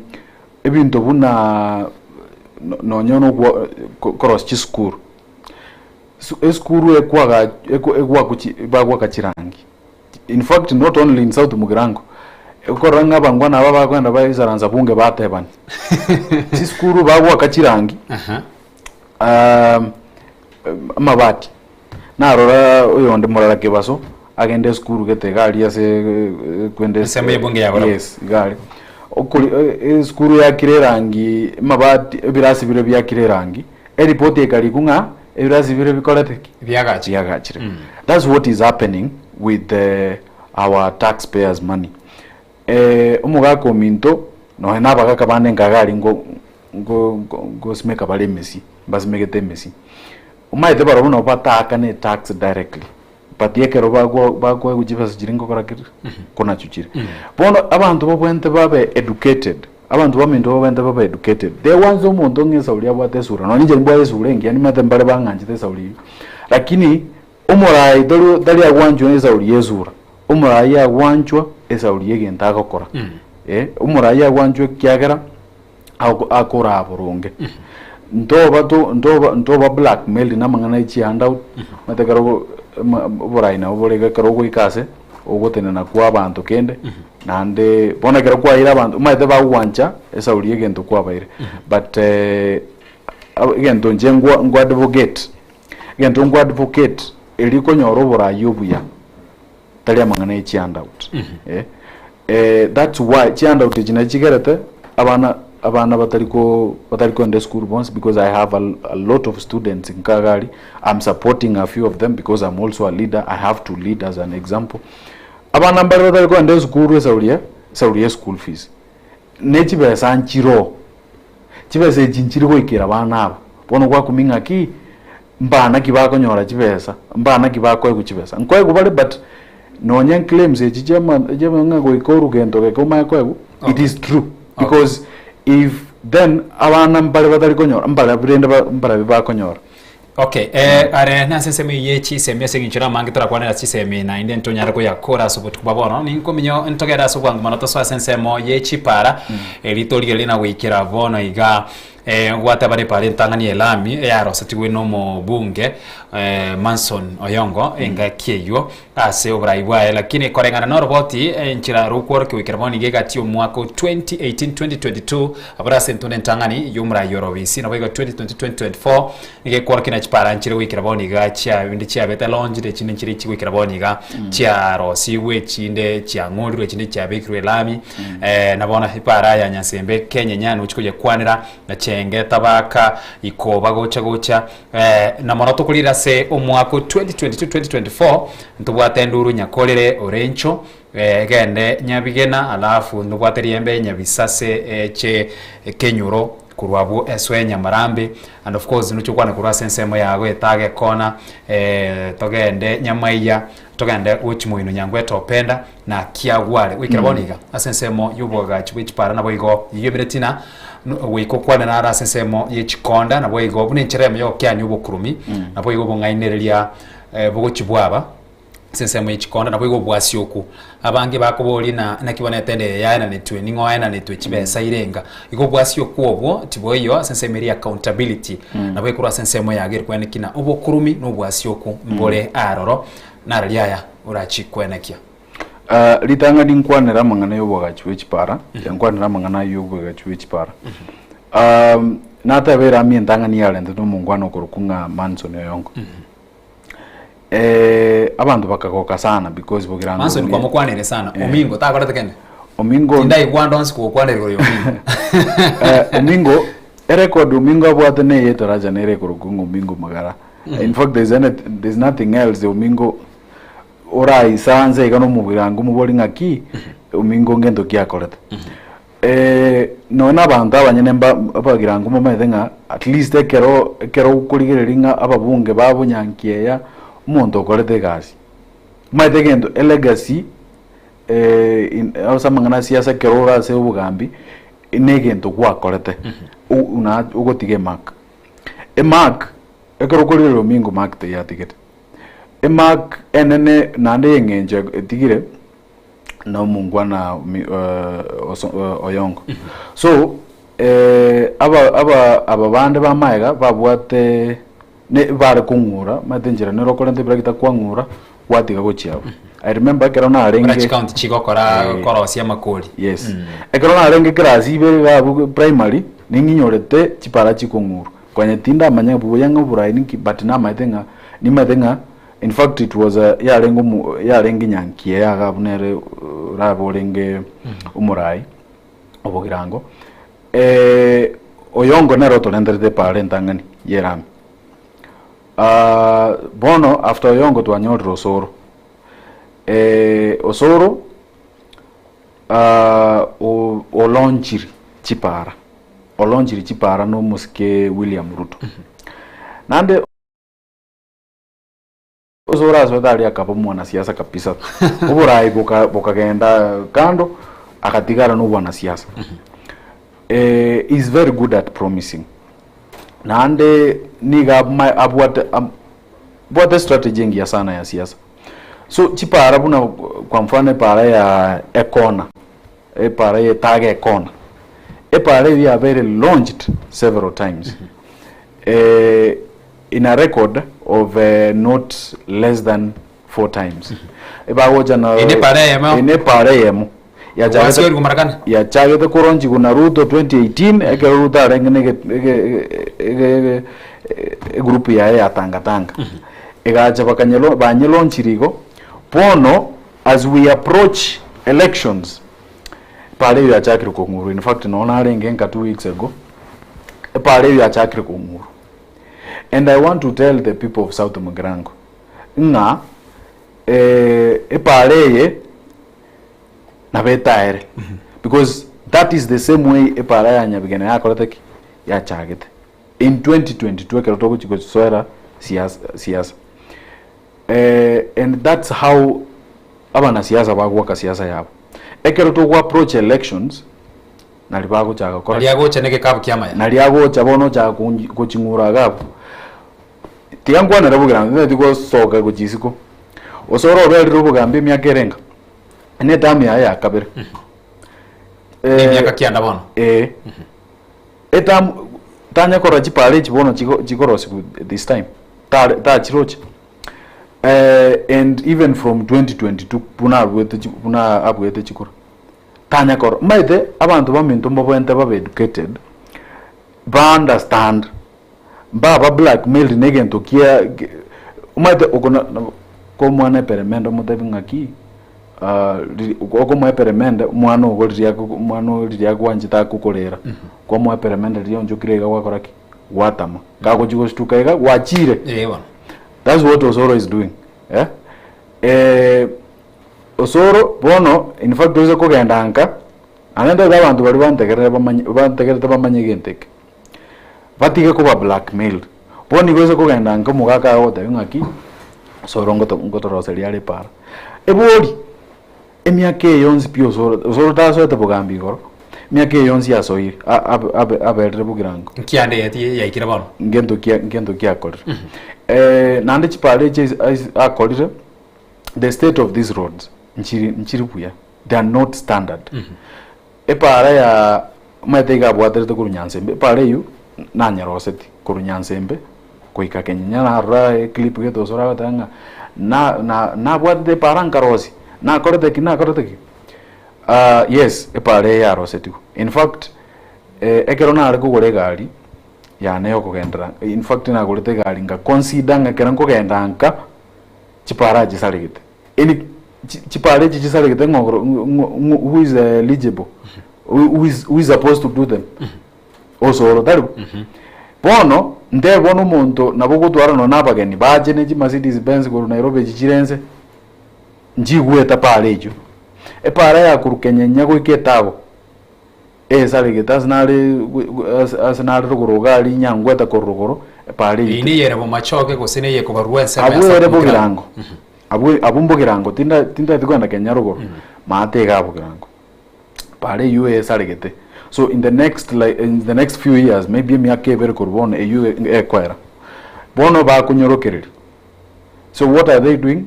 ebinto buna no- nonye nokwo korosia chisukuru Su- esukuru ekwaga ekwa- egwaku bagwaka chirangi in fact not only in South Mugirango okorora ng'a abangwana aba bakoenda baisaransa bunge batebani chisukuru bagwaka chirangi um, amabati narora oyonde morara kebaso agende esukuru gete iga aria ase eh, kwende Ensemo y'ebunge ya Borabu. yes iga aria Okori eh, esukuru yakire erangi amabati ebirasi bire biakire erangi Eripoti ekarikwa ng'a ebirasi biria bikorete ki? Biagachire. Biagachire. That's what is happening with the, our taxpayers money. Eh, omogaka ominto nonya na abagaka bande nkaga aria ngo ngo ngo ngosimeka bare emesie, mbasimegete emesie. Omanyete barobwo nabo bataakane etax directly but ekero bagwa bakoegwa chibesa chiria ngokora ki? Konacho chire. Bono abanto babwenerete babe educated, abanto baminto babwenerete babe educated. The once omonto ng'a esauri abwate esura, nonya inche nimbwate esura engiya nimanyete mbare bang'anchete esauri eyio, lakini omorai tori tari agwanchwa na esauri ya esura, omorai agwanchwa esauri ya egento agokora. Eh, omorai agwanchwa ekiagera ago akoraa boronge. Ntoba to ntoba ntoba blackmailed na amang'ana ya chihandout, omanyete ekero ogo ema oborai nabo bore iga ekero ogoika ase, ogotenena kwa abanto kende, naende bono ekero kwaeire abanto omanyete bagogwancha esauri ya egento kwabaire. But egento inche ngwa ngwa advocate, egento ngwa advocate erio konyora oborai obuya, tari amang'ana ya chihandout eh, eh, that's why chihandout echi nachi chigerete abana abana batari ko batari koenda esukuru bonsi because I have a, a lot of students nka iga aria, I'm supporting a few of them because I'm also a leader, I have to lead as an example. Abana mbare batari koenda esukuru esauri ya esauri ya eschool fees, ne chibesa nchiroo, chibesa echi nchiri goikera abana aba, bono gwakumia ng'aki Mbana ki bakonyora chibesa, mbana ki bakoegwa chibesa? Nkoegwa bare but nonya claims echi chiama chiama ng'a goika orugento geke omanye koegwa, it is true because if then abana mbare batari konyora mbarabi rende ba mbarabi bakonyora. Okay, eh, are nase ensemo eye ye chisemi ase eng'encho namange torakwanera chisemi naende ntonyare koyakora ase obotuko bwa bono ninkominyo ntogende ase obwango mono tosoe ase ensemo ye chipara eri torigererie na goikera bono iga. Eh, gwateba nepara entang'ani ya elami eyarosetigwe na omobunge eh, Manson Oyongo engaki eywo ase oborai bwaye lakini koreng'ana na oroboti enchera rokworokia goikera bono nigo egati omwaka o 2018 2022 abore ase entunda entang'ani y'omorai orobisi nabo igo 2020 2024 nigo ekworokia na chipara nchire goikera bono iga chia binde chiabete launched echinde nchire chigoikera bono iga chiarosigwe echinde chiang'orirwe echinde chiabekirwe elami eh, na bono epara ya Nyasembe Kenyenya nochi koyekwanera na Chenge Tabaka Ikoba gocha gocha eh, na mono tokorire ase omwaka o 2022 2024 ntobwate enduru Nyakorere Orencho eh, egende Nyabigena alafu ntobwate Riembe Nyabisase eche Kenyoro korwa abwo eswe Nyamarambe and of course nochi okwane korwa ase ensemo yago etaga ekona eh, togende Nyamaiya togende gochi moino Nyangwete Openda na kiagware goikera bono iga ase ensemo y'oboagachi bwe chipara naboigo eyio ebere tina goika okwane naro ase ensemo ye chikonda naboigo buna enchera eyemo y'ogokeania obokurumi naboigo obong'ainereria bogochi bwaba ase ensemo ye chikonda naboigo obwasioku. Abange bakoboria na naki bono etende eye yaenanetwe ning'o oenanetwe chibesa irenga. Igo obwasioku obwo tiboiyo ase ensemo eria ya accountability nabo ekorwa ase ensemo yago ere kweneki na obokurumi na obwasioku mbore aroro Narari aya orachikwenekia. Ah, ritang'ani nkwanere amang'ana y'oboagachi bwe chipara, nkwanere amang'ana ayio y'oboagachi bwe chipara. Um, nateba erami entang'ani yarentete omongwana okorokwa ng'a Manson Oyongo. Eh, abanto bakagoka sana because bogirango Manson oria- kwamokwanire sana Eh. Omingo takorete kende Omingo tindaigwa ndonsi kogokwanera igoro ya Omingo Eh, Omingo erecord Omingo abwate neye etoracha nere ekorokwa ng'a Omingo Magara. In fact there's any, there's nothing else Omingo oraisanse iga nomogirango omobori ng'aki Omingo ngento ki akorete. Eh, nonya na abanto abanyene mba abagirango mbamaete ng'a at least ekero ekero okorigereria ng'a ababunge ba Bonyankieya omonto okorete egasi. Omanyete egento elegacy in ase amang'ana a siasa ekero ore ase obogambi na egento gwakorete o na ogotiga emark. Emark ekero okorigereria omingo mark teiatigete. Emark enene naende ya eng'encho etigire na omongwana Oyongo. So aba aba aba bande ba magega babwate ne bare kong'ura omanyete enchera nere okorenta ebiragita kwang'ura gwatiga gochia abwo. I remember ekero Buna narenge chikaunti chigokora korosia amakori. Yes. Ekero narenge class ibere iga abwo primary, ning'inyorete chipara chikong'urwa. Konya tindamanya buya ng'a oborai ninki but namaete ng'a nimanyete ng'a in fact it was a yarenge omo yarenge nyankiea iga abwo nere orabe orenge omorai obogirango. Oyongo nere otorenterete epara entang'ani ya erami. Bono after oyongo twanyorire osoro. Osoro olonchiri chipara, olonchiri chipara na omosike William Ruto. Naende osoro asoete aria akaba omwanasiasa kabisa, oborai boka bokagenda kando agatigara na obwanasiasa. He's very good at promising. Naende nigo ama abwate am abwate strategy engiya sana ya siasa. So chipara buna kwa mfano epara ya ekona, epara ya etaga ekona, epara eywo yabeire launched several times in a record of not less than four times. Ebagocha na Eye nepara eyemo. Eye nepara eyemo. Yachagete Gwasiorigwe mara kane. yachagete koronchigwa na Ruto 2018 ekero Ruto arenge na ege ege ege ege egroup yaye ya Tanga Tanga. Egacha bakanyelo banyelonchire igo, bono as we approach elections, epara eywo yachakire kong'urwa in fact nonye narenge nka 2 weeks ago, epara eywo yachakire kong'urwa. And I want to tell the people of South Mugirango ng'a epara eye nabo etaere because that is the same way epara ya Nyabigena yakorete ki? Yachagete in 2022 ekero togochi gosoera siasa siasa and that's how abanasiasa bagoaka siasa yabo. Ekero togo approach elections nari bagochaka gokora Nari agocha na egekabu ki'amaya. Nari agocha bono ochaka goching'ura iga abwo. Tiga nkwanere bogirango tintageti gosoka gochia isiko. Gose ore oberire obogambi emiaka erenga? Eye ne term yaye ya kabere. Emiaka kianda bono. Eh. Eterm. Tanya korora chipara echi bono chigo chikorosigwa this time, tare tachiroche. And even from 2022 buna abuete chi buna abuete chikura, tanya korora. Omanyete abanto baminto mbabwenerete babe educated, ba understand, mbaba blackmailed na egento kia ge omanyete oko na nabo ko omwana eperemende omotebi ng'aki riri okomoa eperemende omwana ogo riria ago omwana ogo riria agwanchete agokorera, kwamoa eperemende riria onchokire iga gwakora ki? Gwatama. Kagochia gostuka iga gwachire. Eh bono. That's what Osoro is doing eh. Eh, Osoro bono in fact oise kogenda nka, naende ntagete abanto baria bantegerere bamanye bantegerete bamanye egento eke. Batige koba blackmailed. Bono igo oise kogenda nka omogaka agogotebia ng'aki, Osoro ngoto ngotoroseria are epara. Ebori, emiaka eye yonsi pi Osoro, Osoro tasoete bogambi igoro, emiaka eye yonsi asoire a- abe abe aberire bogirango. Nkiande yati yaikire bono. Ngento kia ngento kiakorire. Naende chipara echi ase ase akorire, the state of these roads nchiri nchiri buya, they are not standard. Epara ya omanyete iga abwaterete korwa Nyansembe, epara eywo nanyeroseti korwa Nyansembe goika Kenyenya narora eclip gete osoro agoteba ng'a na na nabwatete epara nkarosia, nakorete ki nakorete ki. Yes epara eye yarosetigwe, in fact ekero nare kogora egari yane ya okogendera, in fact nagorete egari nga consider ng'a ekero nkogenda nka chipara chisaregete. Yaani chi- chipara echi chisaregete ng'o ogoro- ng'o- ng'o- ng'o- who is eligible who, who is, who is supposed to do them osoro tari bo bono nte bono omonto nabo ogotwara nonya na abageni bache ne chimercedes benz korwa Nairobi echi chire nse nchigwete para echio epara ya korwa Kenyenya goika Etago esaregete ase nare ase ase nare rogoro iga aria nyangwete korwa rogoro epara Eyio eyio neyere bomachoge gose neye kobarua ensemo ya abwo ere South Mugirango. bogirango Abwo abwo mbogirango tinda tintagete kogenda Kenya rogoro, maate iga bogirango. Para eywo esaregete. So in the next like in the next few years maybe emiaka ebere korwa bono eywo ekoera. Bono bakonyorokereria. So what are they doing?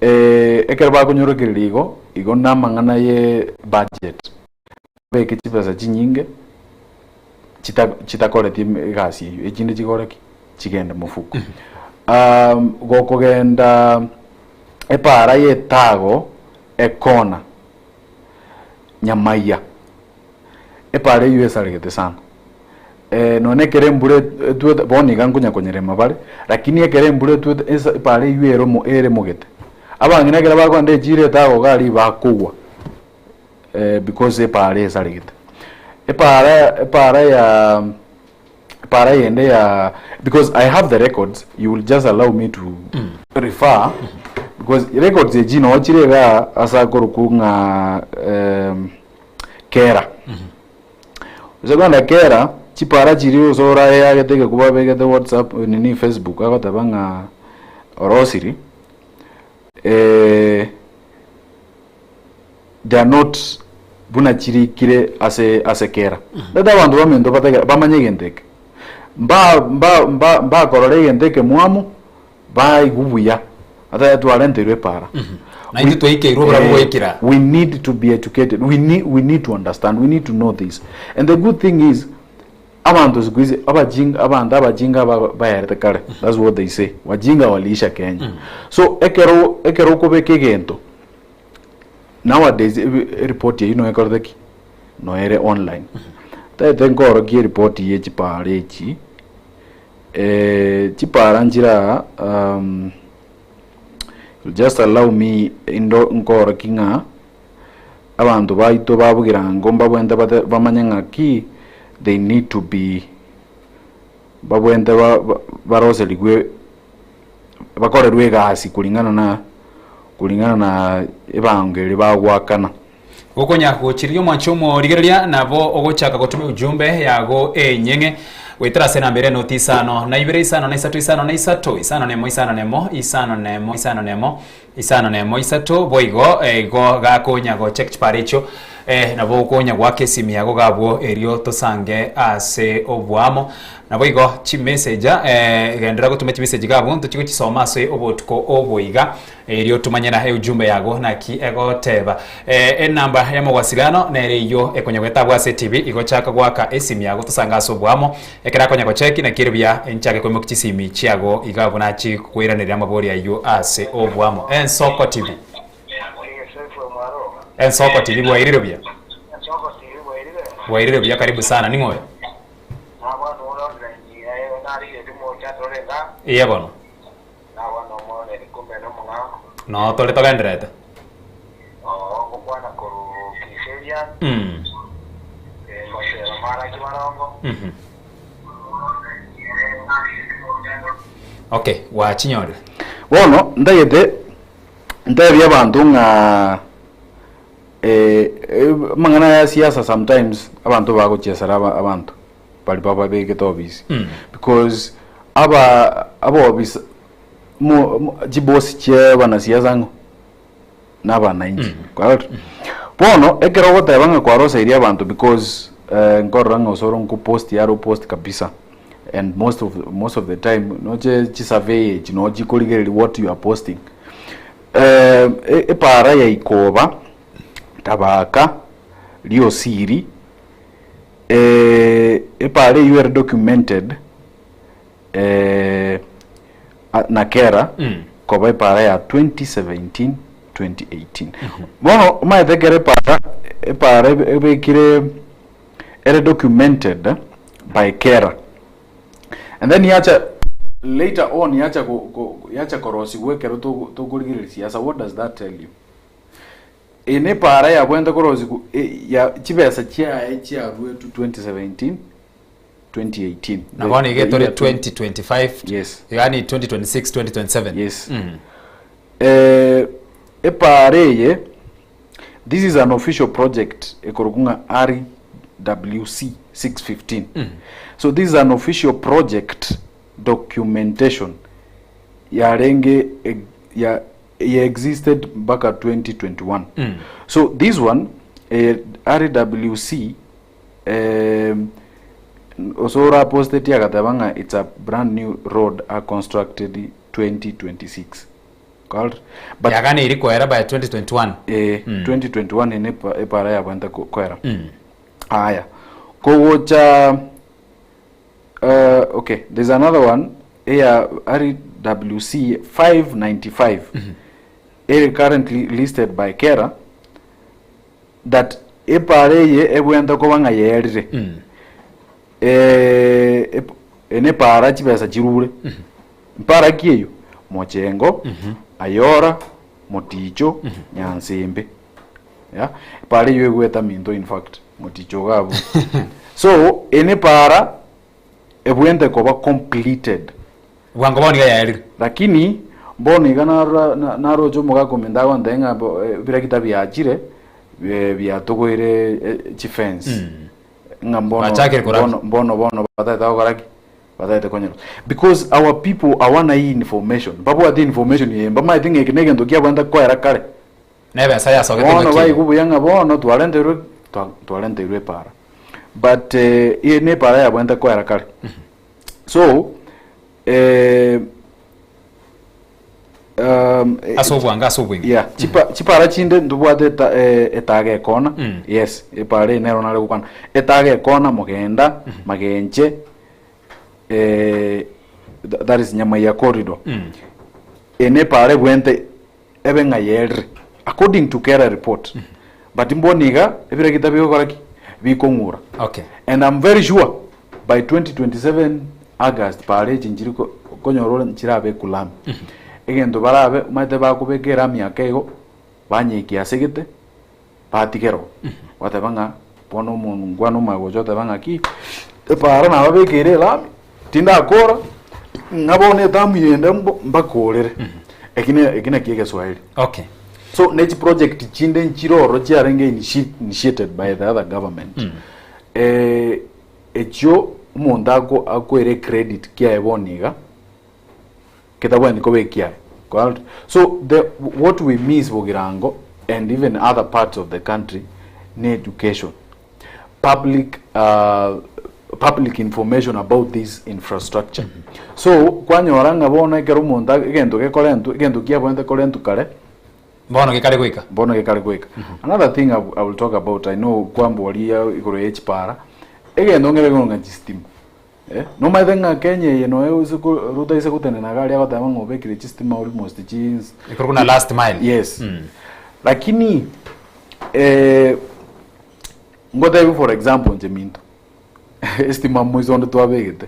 Ekero bakonyorokereria igo, igo namang'ana ye budget. Babeke chibesa chinyinge chita chitakoreti egasi eywo, echinde chikore ki? Chigende mofuko. Gokogenda epara ya etago ekona Nyamaiya, epara eywo esaregete sana. Nonya ekero embura etwete, bono iga nkonya konyerema bare, lakini ekero embura etwete esa epara eywo ere omo eremogete. Abang'ina ekero bakogenda echiro etago iga aria bakogwa. because epaara esaregete. Epaara epaara ya epaara yende ya because I have the records you will just allow me to refer because records echi noo chire igaa ase akorokwa ng'a kera. Ase kogenda kera chipaara chiria ase oraeagete egekuba abegete whatsapp nini facebook agoteba ng'a orosiri they are not buna chirikire ase ase kera. Reta abanto baminto batagera bamanye egento eke. Mba mba mba mbakorora egento ekemwamu baigwe buya ata twarenteirwe epara. Na intwe twaikeirwe oborabu Eh, bwaikera. we need to be educated we need, we need to understand we need to know this and the good thing is abanto siku hizi abajinga abanto abajinga aba baerete kare that's what they say wajinga waliisha Kenya so ekero ekero okobeka egento Nowadays ebi eripoti eyio noyo ekorete ki? Noyo ere online. Tagete nkorokie eripoti ye chipara echi, chipara nchire aa just allow me ndo nkorokie ng'a abanto baito ba Bogirango mbabwenerete bate bamanye ng'aki they need to be mbabwenerete ba- ba- baroserigwe bakorerwe egasi kulingana na kulingana na ebango eria bagoakana. Gokonya gochiria omwancho omorigereria nabo ogochaka gotuma ujumbe yago enyeng'e goetera ase enamba ere enoti isano na ibere isano na isato isano na isato isano na emo isano na emo isano na emo isano na emo isano na emo isato boigo igo gakonya gocheck chipara echio. Eh, nabo okonya goaka esimi yago iga abwo erio tosange ase oboamo. Naboigo chimessage eh, genderera gotuma chimessage iga abwo ntochie gochisoma ase obotuko obo iga erio tomanye na eujumbe yago naki egoteba. Eh, enamba ya mawasiliano nere eyio ekonya goeta abwo ase etibi igo chaka goaka esimi yago tosange ase oboamo ekero akonya gocheki naki ere buya nchake koimokia chisimi chiago iga abwo nachi koiraneria amabori ayio ase oboamo. Ensoko TV. Ensoko TV bwairire buya? Bwairire buya karibu sana ning'o oyo? Iye bono. No tore togendererete. Mhm. Okay, gwachinyorire. Bono ntagete Ntebie abanto ng'a amang'ana ya siasa sometimes abanto bagochesera abanto baria bababegete ofisi because aba abobisa mo mo chibosi chia abanasiasa ng'o? Na abananchi kwarorire. Bono ekero ogoteba ng'a kwaroseirie abanto because nkorora ng'a osoro nkopost are opost kabisa and most of most of the time noche chisurvey echi no chikorigereria what you are posting eh, e- epara ya ikoba tabaka riosiri eh, epara eywo ere documented eh, a- na kera Mm. koba epara ya 2017 2018 bono omanyete ekero epara epara ebe- ebekire ere documented by Kera and then yacha later on yacha go, go, yacha korosigwa ekero togo- tokorigereria siasa what does that tell you eye ne para yabwenerete korosigwa e, ya chibesa chiaye chiaruetwe 2017 2018 Na bono iga The tore year 2025 Yes. yaani 2026 2027 Yes. Eh, epara eye This is an official project ekorokwa ng'a RWC 615. So this is an official project documentation yarenge e- ya, ya existed mpaka 2021. So this one eh, RWC eh, osoro aposteti agateba ng'a it's a brand new road a constructed 2026. Called, but Yaganeiri koera by 2021. Eh, 2021 ene epara yabwente koera. Aya. Kogocha okay, there's another one eya RWC 595. Ere currently listed by Kera that epara eye ebwente koba ng'a yerire. Eh, ep- ene epara chibesa chirure. Mpara ki eyio? Mochengo, Ayora, Moticho, Nyansimbe. Yeah? Epara eyio egweta minto in fact, Moticho iga abwo. So, ene epara ebwente koba completed. Bwango bono iga yaerire. Lakini bono iga narora na- naroche omogaka ominto agontebia ng'a bo- eh, birakita biachire, biatogoire eh, chifence. Ng'a mbono Bachakire korabia. mbono mbono bono batagete gokora ki? Batagete konyora. Because our people hawana hii information. Mbabwate information eye, mbamaete ng'a eke negento kiabwenerete koera kare. Nebesa yasogete Bono ng'aki eye. baigwe buya ng'a bono twarenteirwe twa- twarenteirwe epara. But eh, eye ne epara yabwenerete koera kare. So, eh, um, eh, Ase obwango ase obweng'e. Yeah, chipa, chipara chinde ntobwate eta, eh, etaga ekona yes epara eye nero nare gokwana etaga ekona mogenda magenche eh, that is nyamaiya corridor eye ne epara ebwente ebe ng'a yerire according to KERA report but mbona iga ebiregita bigokora ki bikong'ura Okay. and I'm very sure by 2027 August para echi nchiri ko- konyora ore nchirabe ekulami egento barabe omanyete bakobeka erami ake igo banyeikia ase gete batigerwa gwateba ng'a bono omongwana omanye gocha oteba ng'aki epara nababekeire elami tindakora ng'a bono etamu yende mbo mbakorere eki ne eki naki egeswahili Okay. so ne chiproject chinde nchire ororo chiarenge initiated by the other government eh, echio omonto ako akoira ecredit kiaye bono iga ketabwenereti koba ekiaye Kwarorire? So the what we miss Bogirango and even other parts of the country na education, public public information about this infrastructure. So kwanyora ng'a bono ekero omonto egento gekorentwa egento kiabwenerete korentwa kare, Bono gekare goika. Bono gekare goika. Another thing I will talk about, I know kwamboria igoro ye chipara, egento ng'ebe ng'a chistima. Eh, nomanyete ng'a Kenya eye noe ase ko Ruto aise gotenena iga aria agoteba ng'a obekire chistima almost chins Ekorokwa na last mile. Yes. Lakini eh, ngotebi for example inche minto, estima moiso onde twabegete,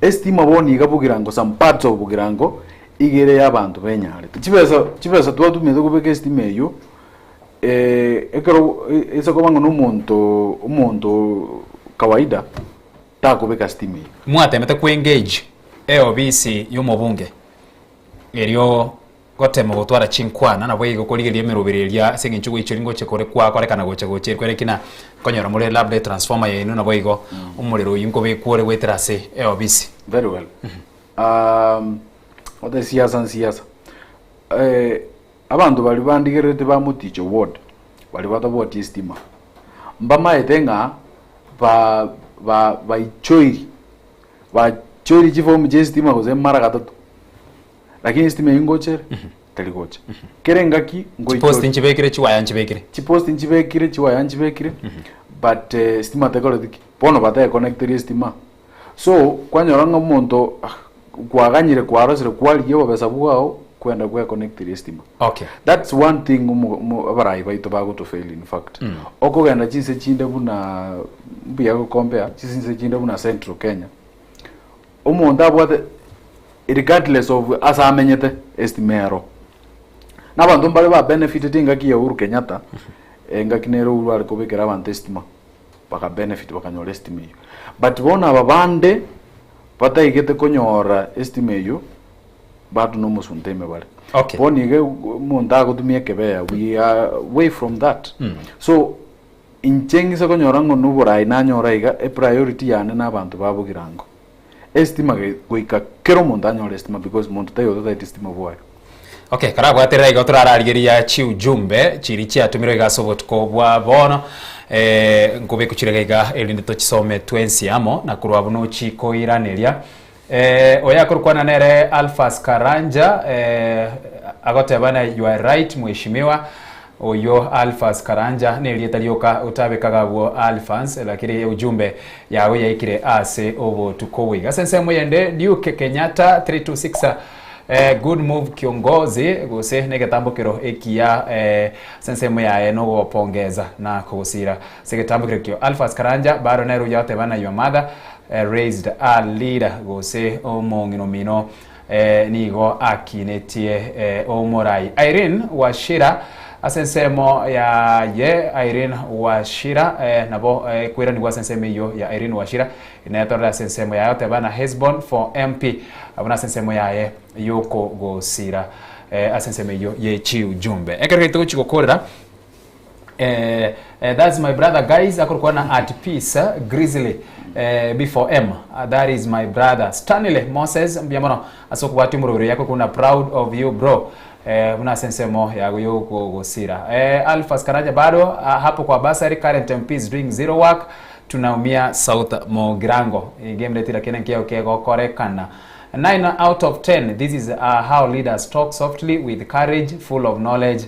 estima bono iga Bogirango some parts of Bogirango iga ere ya abanto benyarete. Chibesa chibesa twatumiete kobeka estima eywo, ekero ase koba ng'a na omonto omonto kawaida. Takobeka stima eyio. Mwatemete koengage eobisi y'omobunge erio gotema gotwara chinkwana naboigo korigereria emeroberi eria ase eng'encho goichori ngoche kore kwakorekana gocha gocha eri kwere kina nkonyora more labda etransformer yaino naboigo omorero oyio nkobekwa ore goetera ase eobisi. Very well. Um, ote siasa nsiasa. Eh, abanto baria bandigererete ba Moticho ward baria batabwati estima mbamaete ng'a ba ba baichoiri bachoiri chifomu chia estima gose mara gatato lakini estima eywo ngocha ere teri gocha kera engaki Chiposti nchibekire chiwaya nchibekire. Chiposti nchibekire chiwaya nchibekire but estima tekoreti ki bono bateconnectiri estima so kwanyora ng'a omonto kwaganyire kwarosire kwarigia obobesa bwao kwenda gweconnectiri estima. Okay. That's one thing omo omo abarai baito bagotofail in fact. Okogenda chinse chinde buna mbuya gocompare, chinse chinde buna Central Kenya, omonto abwate regardless of ase amenyete, estima ero. Na abanto mbare ba benefitete engaki ya Uhuru Kenyatta, engaki nere Uhuru are kobekera abanto estima, baka benefit bakanyora estima eywo. But bono aba bande, bataigete konyora estima eywo, bado nomosunte ime bare. Okay. Bono iga omonto agotumia ekebeya we are way from that. So inche ng'ise konyora ng'a noborai nanyora iga epriority yane na abanto ba Bogirango. Estima ge goika kera omonto anyore estima because monto taiyo otataeti estima bwaye. Okay, karabwaterera igo torararigeria chiujumbe chiria chiatumirwe iga ase obotuko bwa bono eh, nkobekwa chire iga erinde tochisome twensi amo na korwa abwo nochikoiraneria Eh, oyo akorokwana nere Alphas Karanja eh, agoteba na you are right mheshimiwa oyo Alphas Karanja nerieta rioka otabekaga abwo Alphans lakini ujumbe yago yaikire ase obotuko boiga ase ensemo yende Duke Kenyatta 326 eh, good move kiongozi gose negetambokero ekiya eh, ase ensemo yaye nogopongeza na kogosira ase egetambokero ekio Alphas Karanja baro nere oyo agoteba na your mother Raised a leader gose omong'ina omino nigo akinetie omorai. Irene Wachira ase ensemo yaye Irene Wachira nabo ekweranigwa ase ensemo eyio ya Irene Wachira netorere ase ensemo yaye oteba na Hesbon for MP abwo nase ensemo yaye yokogosira ase ensemo eyio ye chiujumbe. Ekero gento gochi gokorera Eh, eh, that's my brother guys akorokwa na at peace eh, grizzly eh, before m uh, that is my brother stanley moses mbuya mono ase okobwatia omorobero yako kuna proud of you bro eh, buna ase ensemo yago yokogosira eh, alphas karanja bado uh, hapo kwa basari current mp is doing zero work tunaumia south mogirango egame retira kene nkeo kegokorekana 9 out of 10 this is uh, how leaders talk softly with courage full of knowledge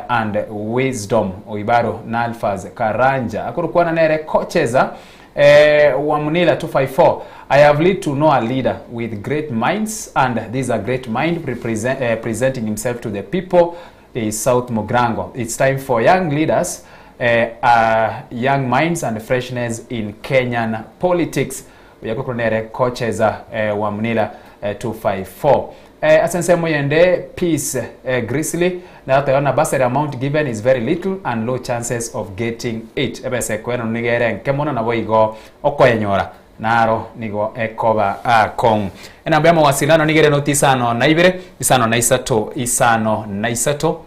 and wisdom Oibaro Nalfaz Karanja akorokwana nere Kocheza eh, Wamunila 254 I have lead to know a leader with great minds and this is a great mind represent, eh, presenting himself to the people is South Mogrango. It's time for young leaders eh, uh, young minds and freshness in Kenyan politics. Oyo nere Kocheza eh, Wamunila eh, 254 Eh, ase ensemo yende peace eh, grizzly nateba na bursary amount given is very little and low chances of getting it ebesa ekoenanwa nigo ere enke mono nabo igo okoyenyora naro nigo ekoba akong'u enamba ya mawasiliano nigo ere noti isano na ibere isano na isato isano na isato.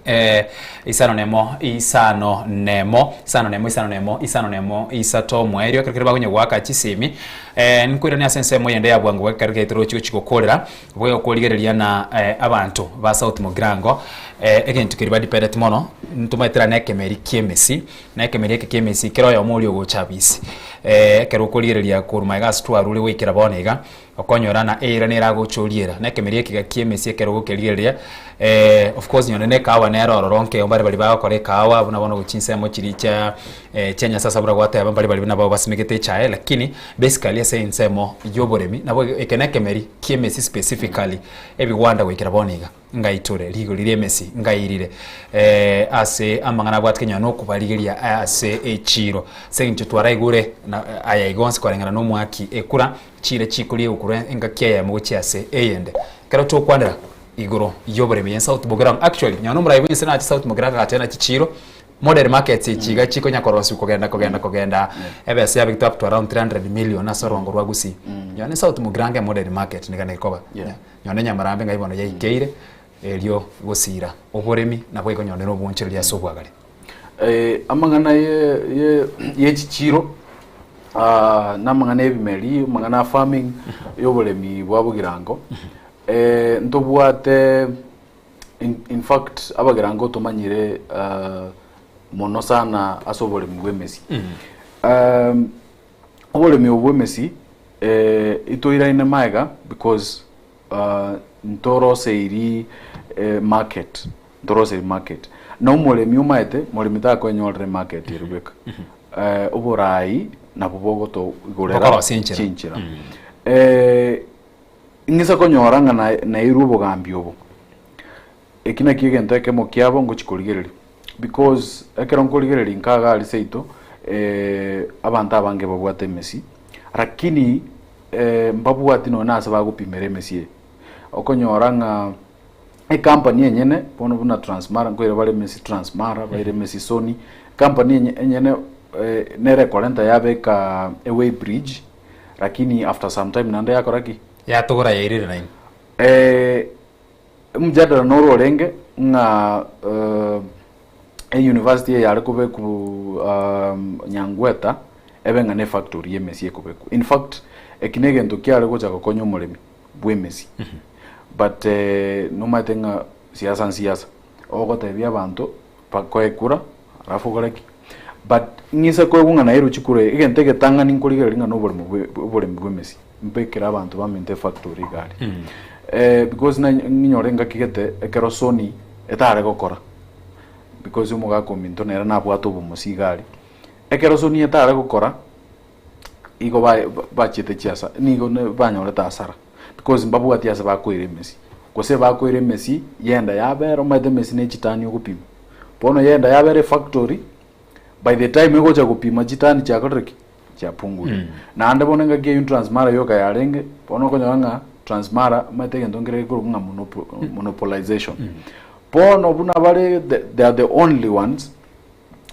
Eh, isano nemo isano nemo isano nemo isano nemo isano nemo isato omoerio ekero kere bagonya goaka chisimi eh, nkoirania ase ensemo eyende ya bwango ekero getero ochi gochi gokorera boigo okorigereria na eh, abanto ba South Mugirango eh, egento keria badependeti mono ntomaetera na ekemeri kia emesi na ekemeri eke kia emesi kera oyomo oria ogocha abisi eh, ekero okorigereria korwa magega ase twarure goikera bono iga Okonyora na eira nere agochoriera, na ekemeria ekiga ki'emesia ekero ogokerigereria, eh, of course nyone na ekahawa nere ororo nkeo mbare baria bagokora ekahawa buna bono gochia chinsemo chiria chia chia Nyasasa buna gwateba mbare baria nabo basimegete echae lakini basically ase ensemo ya oboremi nabo eke na ekemeri ki'emesia specifically ebigwanda goikera bono iga. Ngaitore rigori ri'emesi, ngairire ase amang'ana abwate kenyoro na okobarigeria ase echiiro. Ase eng'encho twaraigure na aya iga onsi koreng'ana nomwaki ekura, chiira chikoria egokorwa engaki eyemo gochia ase eyende. Ekero tokwanera igoro y'oboremi ya South Mugirango, actually nonya nomorai bw'ense nache South Mugirango agateba naki chiiro, modern markets echi iga chikonya korosiwa kogenda kogenda kogenda ebesa yabegete up to around 300 million ase orongo rwa Gusii. Nonya ne South Mugirango emodern market niga nekoba. Nonya nenyamarambe ng'ai bono yaikeire, erio gosiira oboremi nabo ekonyonera obonchoreria ase obwagare. Eh, amang'ana ye ye ye chichiro ah, na amang'ana ebimeri amang'ana a farming y'oboremi bwa bogirango eh, ntobwate in, in fact abagirango tomanyire ah, mono sana ase oboremi bwa emesi um, Oboremi obo bw'emesi itoiraine magega because ntoroseiri market, ntoroseiri market. Na omoremi omaete, moremi takoenyorera emarket ere bweka. Oborai nabwo bogotoigorera Bokorosia enchera. chinchera. Ing'isa konyora ng'a nairwe obogambi obo, Eki nakio egento ekemo kiabo ngochia korigereria, because ekero nkorigereria nka iga aria seito, abanto abange babwate emesi, rakini mbabwati nonye na ase bagopimera emesi eye. Okonyora ng'a ecompany enyene bono buna Transmara nkoira bare emesi Transmara, baire emesi Sony, ecompany enye enyene nere ekorenta yabeka eweigh bridge, rakini after some time naende yakora ki? Yatogora yairire naende. Omojadala noro orenge ng'a eyunivasiti eye yare kobekwa Nyangweta ebe ng'a ne efactory y'emesi ekobekwa. In fact, eki na egento kiare gocha gokonya omoremi bw'emesi. But nomanyete ng'a siasa nsiasa, ogotebia abanto bakoe ekura alafu okore ki? But ng'ise koigwa ng'a nairwe chikura egento egetang'ani nkorigereria ng'a noboremo bwe oboremi bw'emesi. Mbekere abanto baminto efactory iga aria. Because na ng'inyore engaki gete ekero Sony etare gokora, because omogaka ominto nere nabwate obomosi iga aria. Ekero Sony etare gokora, igo ba bachiete chiasa nigo banyorete hasara because mbabwati ase bakoira emesi. Gose bakoira emesi yenda yabera omanyete emesi ne chitani ogopima. Bono yenda yabera efactory, by the time egocha gopima chitani chiakorire ki? Chiapungurire. Naende bono engaki eyio Transmara yoka yarenge, bono okonyora ng'a Transmara omanyete egento nkere gekorokwa ng'a monopo monopolization. Bono buna bare the they are the only ones,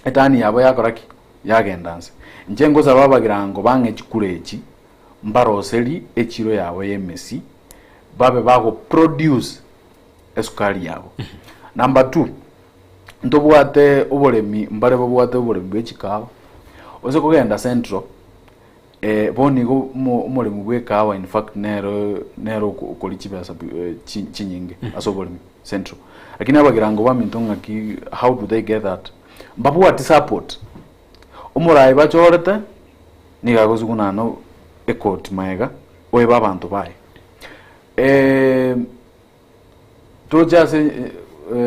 etani yabo yakora ki? Yagenda nse. Inche ngosaba abagirango bang'e chikura echi, mbaroseri echiro yabo ya emesi, babe bago produce esukari yabo. Number two, ntobwate oboremi mbare babwate oboremi bwe chikawa, ose kogenda central, bono igo omo omoremi bwa ekahawa in fact nere nere okori chibesa chi chinyinge ase oboremi central. Lakini abagirango baminto ng'aki how do they get that? Mbabwati support, omorai bachorete nigo agosugunana ekoti maega oebe abanto baye. Toche ase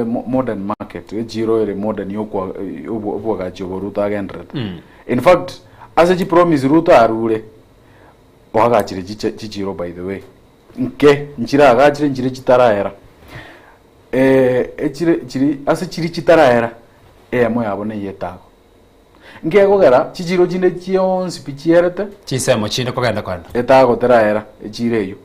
modern market, echiro ere modern yokwa obwagachi obo Ruto agenderete. In fact, ase chipromise Ruto arure, oagachire chiche chichiro by the way. Nke, nchire agachire nchire chitaraera. Echire chiri ase chiri chitaraera, eyemo yabo neye etago. Nkegogera chichiro chinde chionsi pi chierete. Chinsemo chinde kogenda kogenda. Etago teraera echiro eyio.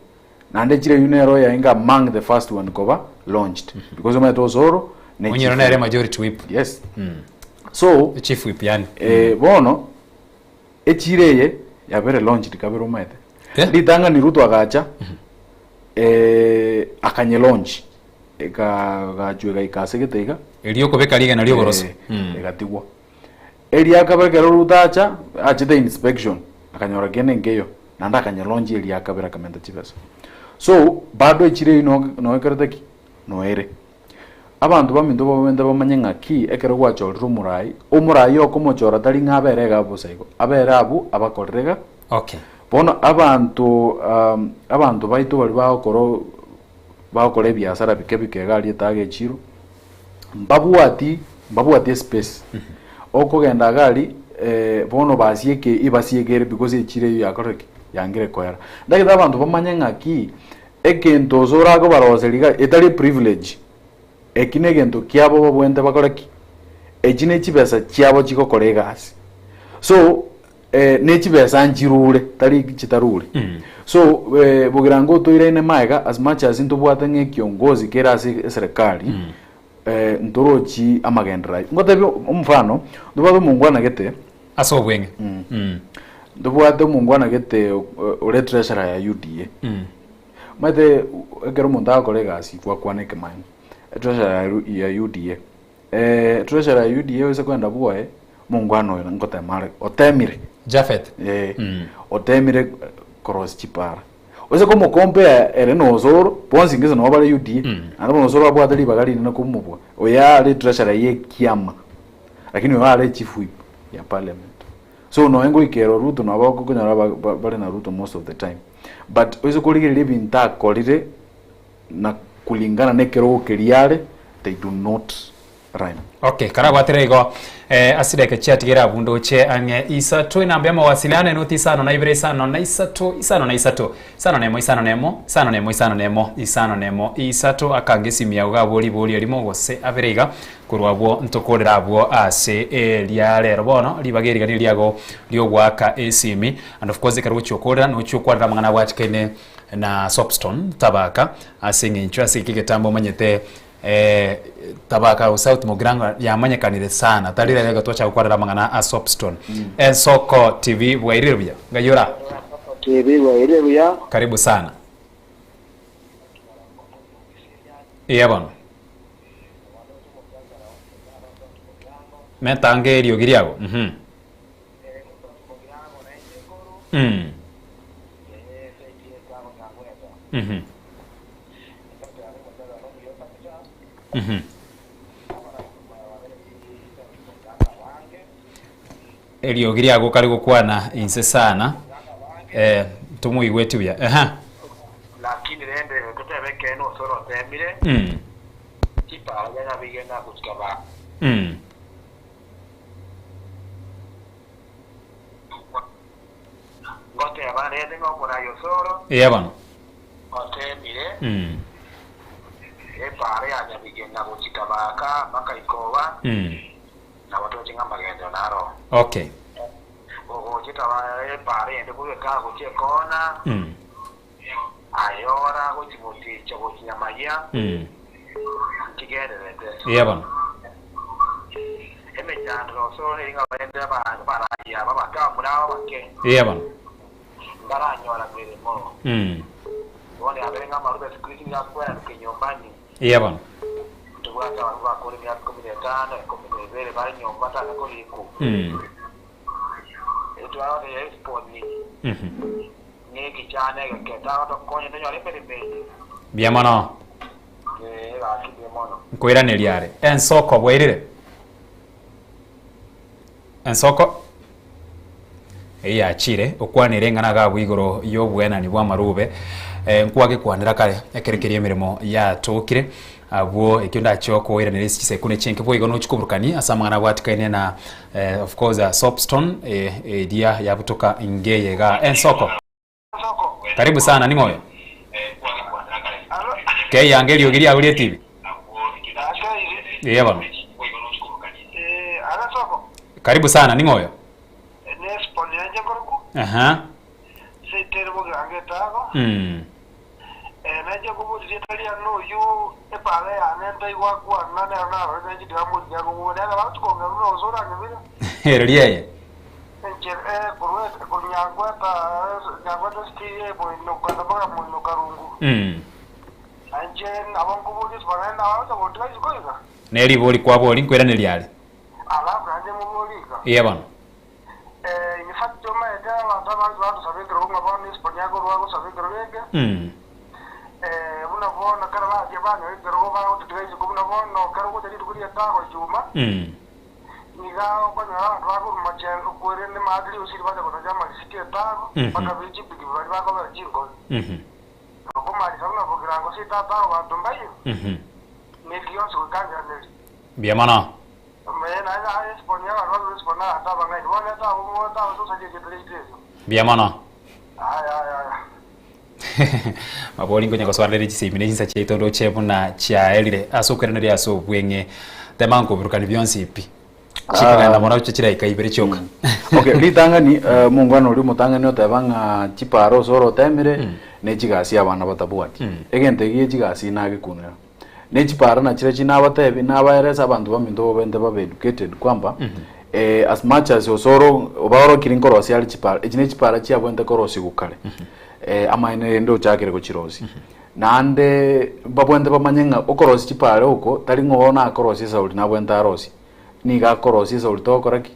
Naende echiro eyio nero yainga among the first one koba launched. Because omanyete Osoro ne Onyiro chief nere whip. majority whip. Yes. So, Chief whip yani. bono echiro eye yabere launched kabere omanyete. Ritang'ani Ruto agacha, akanye launch. Ekaagachwa egaika ase gete iga. Erio okobeka rigena ri'oboroso. Eh, egatigwa. Eria kabere ekero Ruto acha, achete inspection, akanyora kende nkeiyo, naende akanyelaunch eria kabere akamenta chibesa. So, bado echiro eywo no noekerete ki? Noere. Abanto baminto babwenerete bamanye ng'aki ekero gwachorire omorai, omorai okomochora tari ng'a abere iga bosa igo, abere abwo abakorere iga. Okay. Bono abanto abanto baito baria bagokora bagokora ebiasara bike bike iga aria etaga echiro, mbabwati mbabwati espace. Okogenda iga aria bono basieke ebasiekere because echiro eywo yakorire ki? Yangire koera. Ntagete abanto bamanye ng'aki, egento ase orakobaroseria iga etari eprivilege, eki na egento kiabo babwenerete bakore ki? Echi ne chibesa chiabo chigokora egasi. So, ne chibesa nchirure, tari chitarure. So, bogirango otoiraine magega as much as ntobwate ng'a ekiongozi kere ase eserekari, ntorochi amagenderero aywo. Ngotebie omofano, ntobwate omongwana gete, Ase obweng'e. Ntobwate omongwana gete ore treasurer ya UDA. Omanyete ekero omonto agokora egasi gwakwana ekemaene, etreasurer ya UDA. Treasurer ya UDA oise kogenda bwoye, omongwana oyo ngotema are, otemire. Japhet. Otemire korosia chipara. Oise komocompare ere na Osoro, bonsi gese nabo bare UDA, naende bono Osoro abwate ribaga rinene komobua, oyo are treasurer ya ekiama, lakini oyo are chief whip ya parliament. So nonye ngoikera Ruto nabo okonyora bare na Ruto most of the time. But oise korigereria ebinto akorire na kulingana na ekerogo keria are, they do not rhyme. Okay, karabwatire igo eh, ase dakika chiatigere abwo ndoche ang'e isato enamba ya mawasiliano enoti isano na ibere isano na isato isano na isato isano na emo isano na emo isano na emo isano na emo isano na emo isato akange esimi yago gabwo ribori erimo gose abere iga Korwa abwo ntokorere abwo ase eria rero bono ribaga eriga neriago riogoaka esimi and of course ekero gochia okorera nochia okwarera amang'ana abwatikaine na soapstone tabaka ase eng'encho ase eke egetambo omanyete tabaka south mugirango yamanyekanire sana tari rero iga twachaka gokwarera amang'ana a soapstone Ensoko TV bwairire buya ngai ora? TV bwairire buya. Karibu sana. Eya bono. Metange eriogi riago. Mhm. Mm. Mhm. Mhm. Eriogi riago kare gokwana inse sana. Eh, tomoigweti buya. Ehe. Lakini rende totebe ekeene ase orotemire, Mm. chipara chia nyabigena gochika ba. Mm. Ngoteba rende ng'a omorai ase oro Eya bono. otemire Mm. epara ya nyabigena gochika baka mpaka ikoba, Mm. nabo toche ng'a amagenderero naro. Okay. Ogochika ba epara ende korwa ekaa gochia ekona, Mm. Aye ora gochia goticha gochia nyamayia, ntigendererete. Eya bono. Emechando nosoro neri ng'a barende abarai aba abake abamura aba abake, Eya bono. mbaranyora meremo. Bono yabere ng'a amarube ase Kristo nigo akweraneka enyomba-ni. Eya bono. Ntobwate abarubwe bakore emiaka ikomi na etano, ikomi na ebere, bare nyomba batanya korikwa. Erio twagoteebia Hesiboni, Nekichana egeke, tagotokonya tonyore emeremo eye. Mbuya mono. Ee, gaki mbuya mono. Nkoiraneria are. Ensoko bwairire? Ensoko eyio yachire okwanere eng'ana iga abwo igoro y'oboenani bw'amarube eh, nkwagekwanera kare ekero keria emeremo yatokire abwo ekio ndache okoiraneria ase chisekune chinke boigo nochi koburukania ase amang'ana abwatikaine na eh, of course uh, soapstone eh, eria yabutoka ingeye iga ensoko karibu sana ning'o oyo keiyange eriogi riago ria etibi Eya bono karibu sana ning'o oyo Aha. Mm. Ero riaye. Mm. Nainche nabo nkoboria Yesu naende abagocha gontiga isiko iga? Ne ribori kwabori nkoiraneria are. Alafu naende moborie iga. Ee bono. Eh, in fact omaete abanto abange bagosaba ekerogo ng'a bono Esiboni akorwa agosaba ekerogo eke. Eh, buna bono ekero bachia banyora ekerogo bagototiga isiko buna bono ekero ogocha rituko ri'etago ijuma, niga okonyora abanto bakorwa machengo kwerende maadili gose ribacha gotacha amarisiti etago, bakabea chipigipigi baria bakobera chinkobi. Okomarisa buna bogirango ase etata abanto mbaiyo, neki gionsi goika ngiraneri. Mbuya mono. Mbuya mono. Mabori nkonya gosoareria chisemi ne chinsa chiaito ndoche buna chiaerire ase okoiraneria ase obweng'e tema nkoburukani bionsi pi. Chikogenda mono chiche chidaika ibere chioka. Okay, ritang'ani eh, omongwana oria omotang'ani oteba ng'a chipara ase orotemire ne chigasi abana batabwati. Egento eki gie chigasi nagekunera. Ne chipara nachirochio nabatebi nabaeresa abanto baminto bobente babe educated kwamba eh, as much as osoro obaorokiri nkorosia are chipara echi ne chipara chiabwente korosigwa kare eh, amaene rende ochakire gochirosia naende babwente bamanye ng'a okorosia chipara oko tari ng'a oo nakorosia esauri nabwente arosie niga akorosia esauri togokora ki?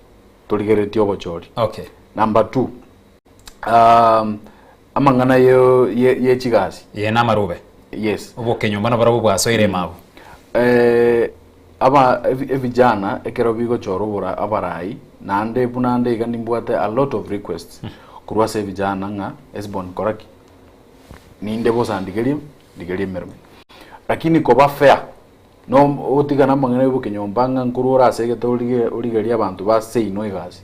Torigereretie obochori. Okay. Number two, um, amang'ana ye, ye, ye chigasi. Ye namarube. Yes. Obokenyomba nabarabwo bwasoire ime abwo. Eh, aba ebi- ebijana ekero bigochora obora abarai naende buna nde iga nimbwate a lot of requests korwa ase ebijana ng'a Hesbon kora ki? Ninde bosa ndigerie ndigerie emeremo. Lakini koba fair no otigane amang'ana ya obokenyomba ng'a nkorwa ore ase egete orige origerie abanto ba seino egasi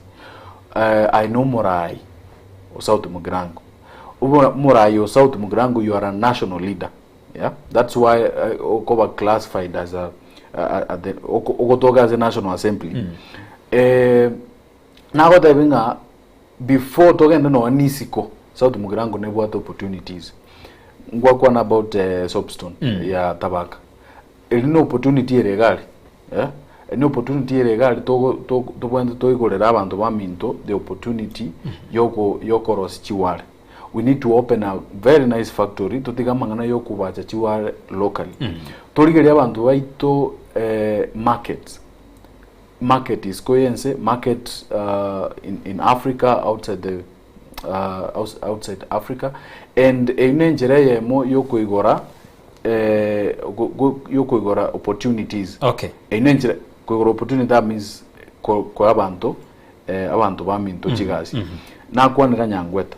eh, aye na omorai o South Mugirango. Obo omorai o South Mugirango you are a national leader yeah, that's why eh, okoba classified as a, a, a, the, oko- ogotoka ase National Assembly eh, nagotebi ng'a before togende nonya na isiko South Mugirango nebwate opportunities ngwakwana about eh, soapstone ya Tabaka Eri ne opportunity ere iga aria, eh, eri ne opportunity ere iga aria togo togo tobwenerete toigorere abanto baminto the opportunity yoko yokorosia chiware. We need to open a very nice factory totige amang'ana ya okobacha chiware locally. Torigerie abanto baito markets, market isiko ya ense, market in in Africa outside the outside Africa and eyio ne enchera eyemo yokoigora yokoigora opportunities. Okay. Eyio ne enchera koigora opportunity that means koa abanto abanto baminto chigasi. Nakwanera Nyangweta.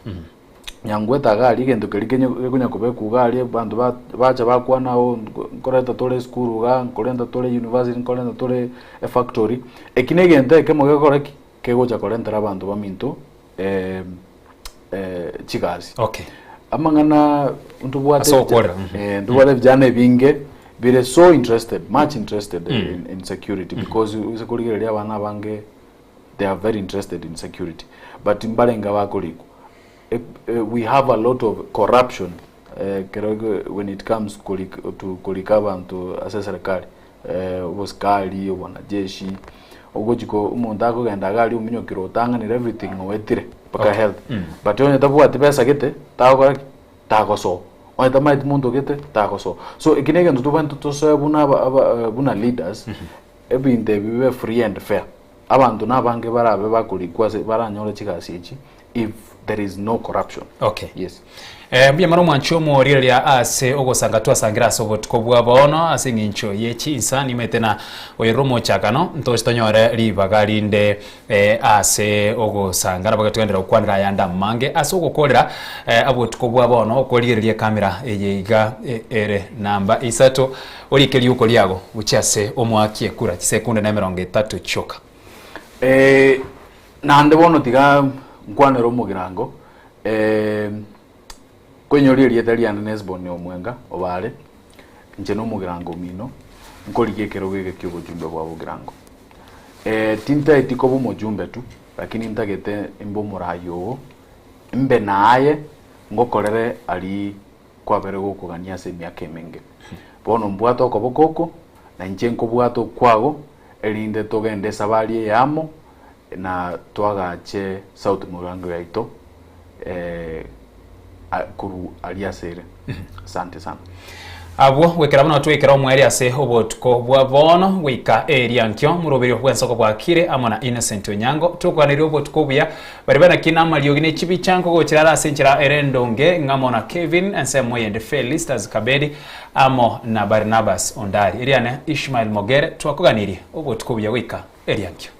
Nyangweta iga aria egento keria kenye gekonya kobekwa iga aria abanto bacha bakwana oo nkoreta tore esukuru igaa, nkorenta tore university, nkorenta tore efactory, eki na egento ekemo gekogera ki? Kegocha korentera abanto baminto chigasi. Okay. Amang'ana ntobwate Ase okorera, mhm. ntobwate vijana ebinge bire so interested, much interested in security because ase korigereria abana abange they are very interested in security but mbarenge abakorikwa. We have a lot of corruption ekero when it comes to korika abanto ase eserekari obosikari, obwanajeshi, ogochi ko omonto akogenda iga aria ominyokire otang'anire everything oetire mpaka Okay. health but onye tabwati besa gete tagokora ki? Tagosoa, onye tamaeti monto gete tagosoa. So eki na egento tobwenerete tosoe buna aba aba buna leaders, ebinto ebi bibe free and fair. Abanto nabange barabe bakorikwa ase baranyore chigasi echi if there is no corruption. Okay. Yes. Eh, mbuya mono omwanchi omorigereria ase ogosanga twasangire ase obotuko bwa bono ase eng'encho ye chinsa nimanyete na oyorire omochakano ntoche tonyore ribaga rinde eh, ase ogosanga nabo togenderera gokwanera ayande amange ase ogokorera eh, obotuko bwa bono okorigereria ekamera eye iga eh, ere namba isato orike riuko riago gochia ase omoaki ekura chisekunde na emerongo etato chioka. Eh, naende bono tiga nkwanere omogirango, Koinyoria erieta riane n'Hesiboni omwenga o Baare, inche nomogirango omino, nkorigia ekerogo eke ki'obochumbe bwa bogirango. Tintaeti koba omochumbe tu, lakini ntagete imbe omoraai oo, imbe naye ngokorere aria kwabere gokogania ase emiaka emenge. Bono mbwate okoboko oko, na inche nkobwate okwago, erinde togende esabari eye amo, na toagache South Mugirango yaito korwa aria ase ere. Asante sana. Abwo goikera buna twekera omweri ase obotuko bwa bono goika eria nkio moroberio bw'ensoko bwakire amo na Innocent Onyango tokoganeria obotuko obuya baria banaki namariogi ne chibicha nkogochera are ase enchera ere endonge ng'amo na Kevin ensemo eyende Felistas Kabedi amo na Barnabas Ondari eriane Ishmael Mogere twakoganirie obotuko obuya goika eria nkio.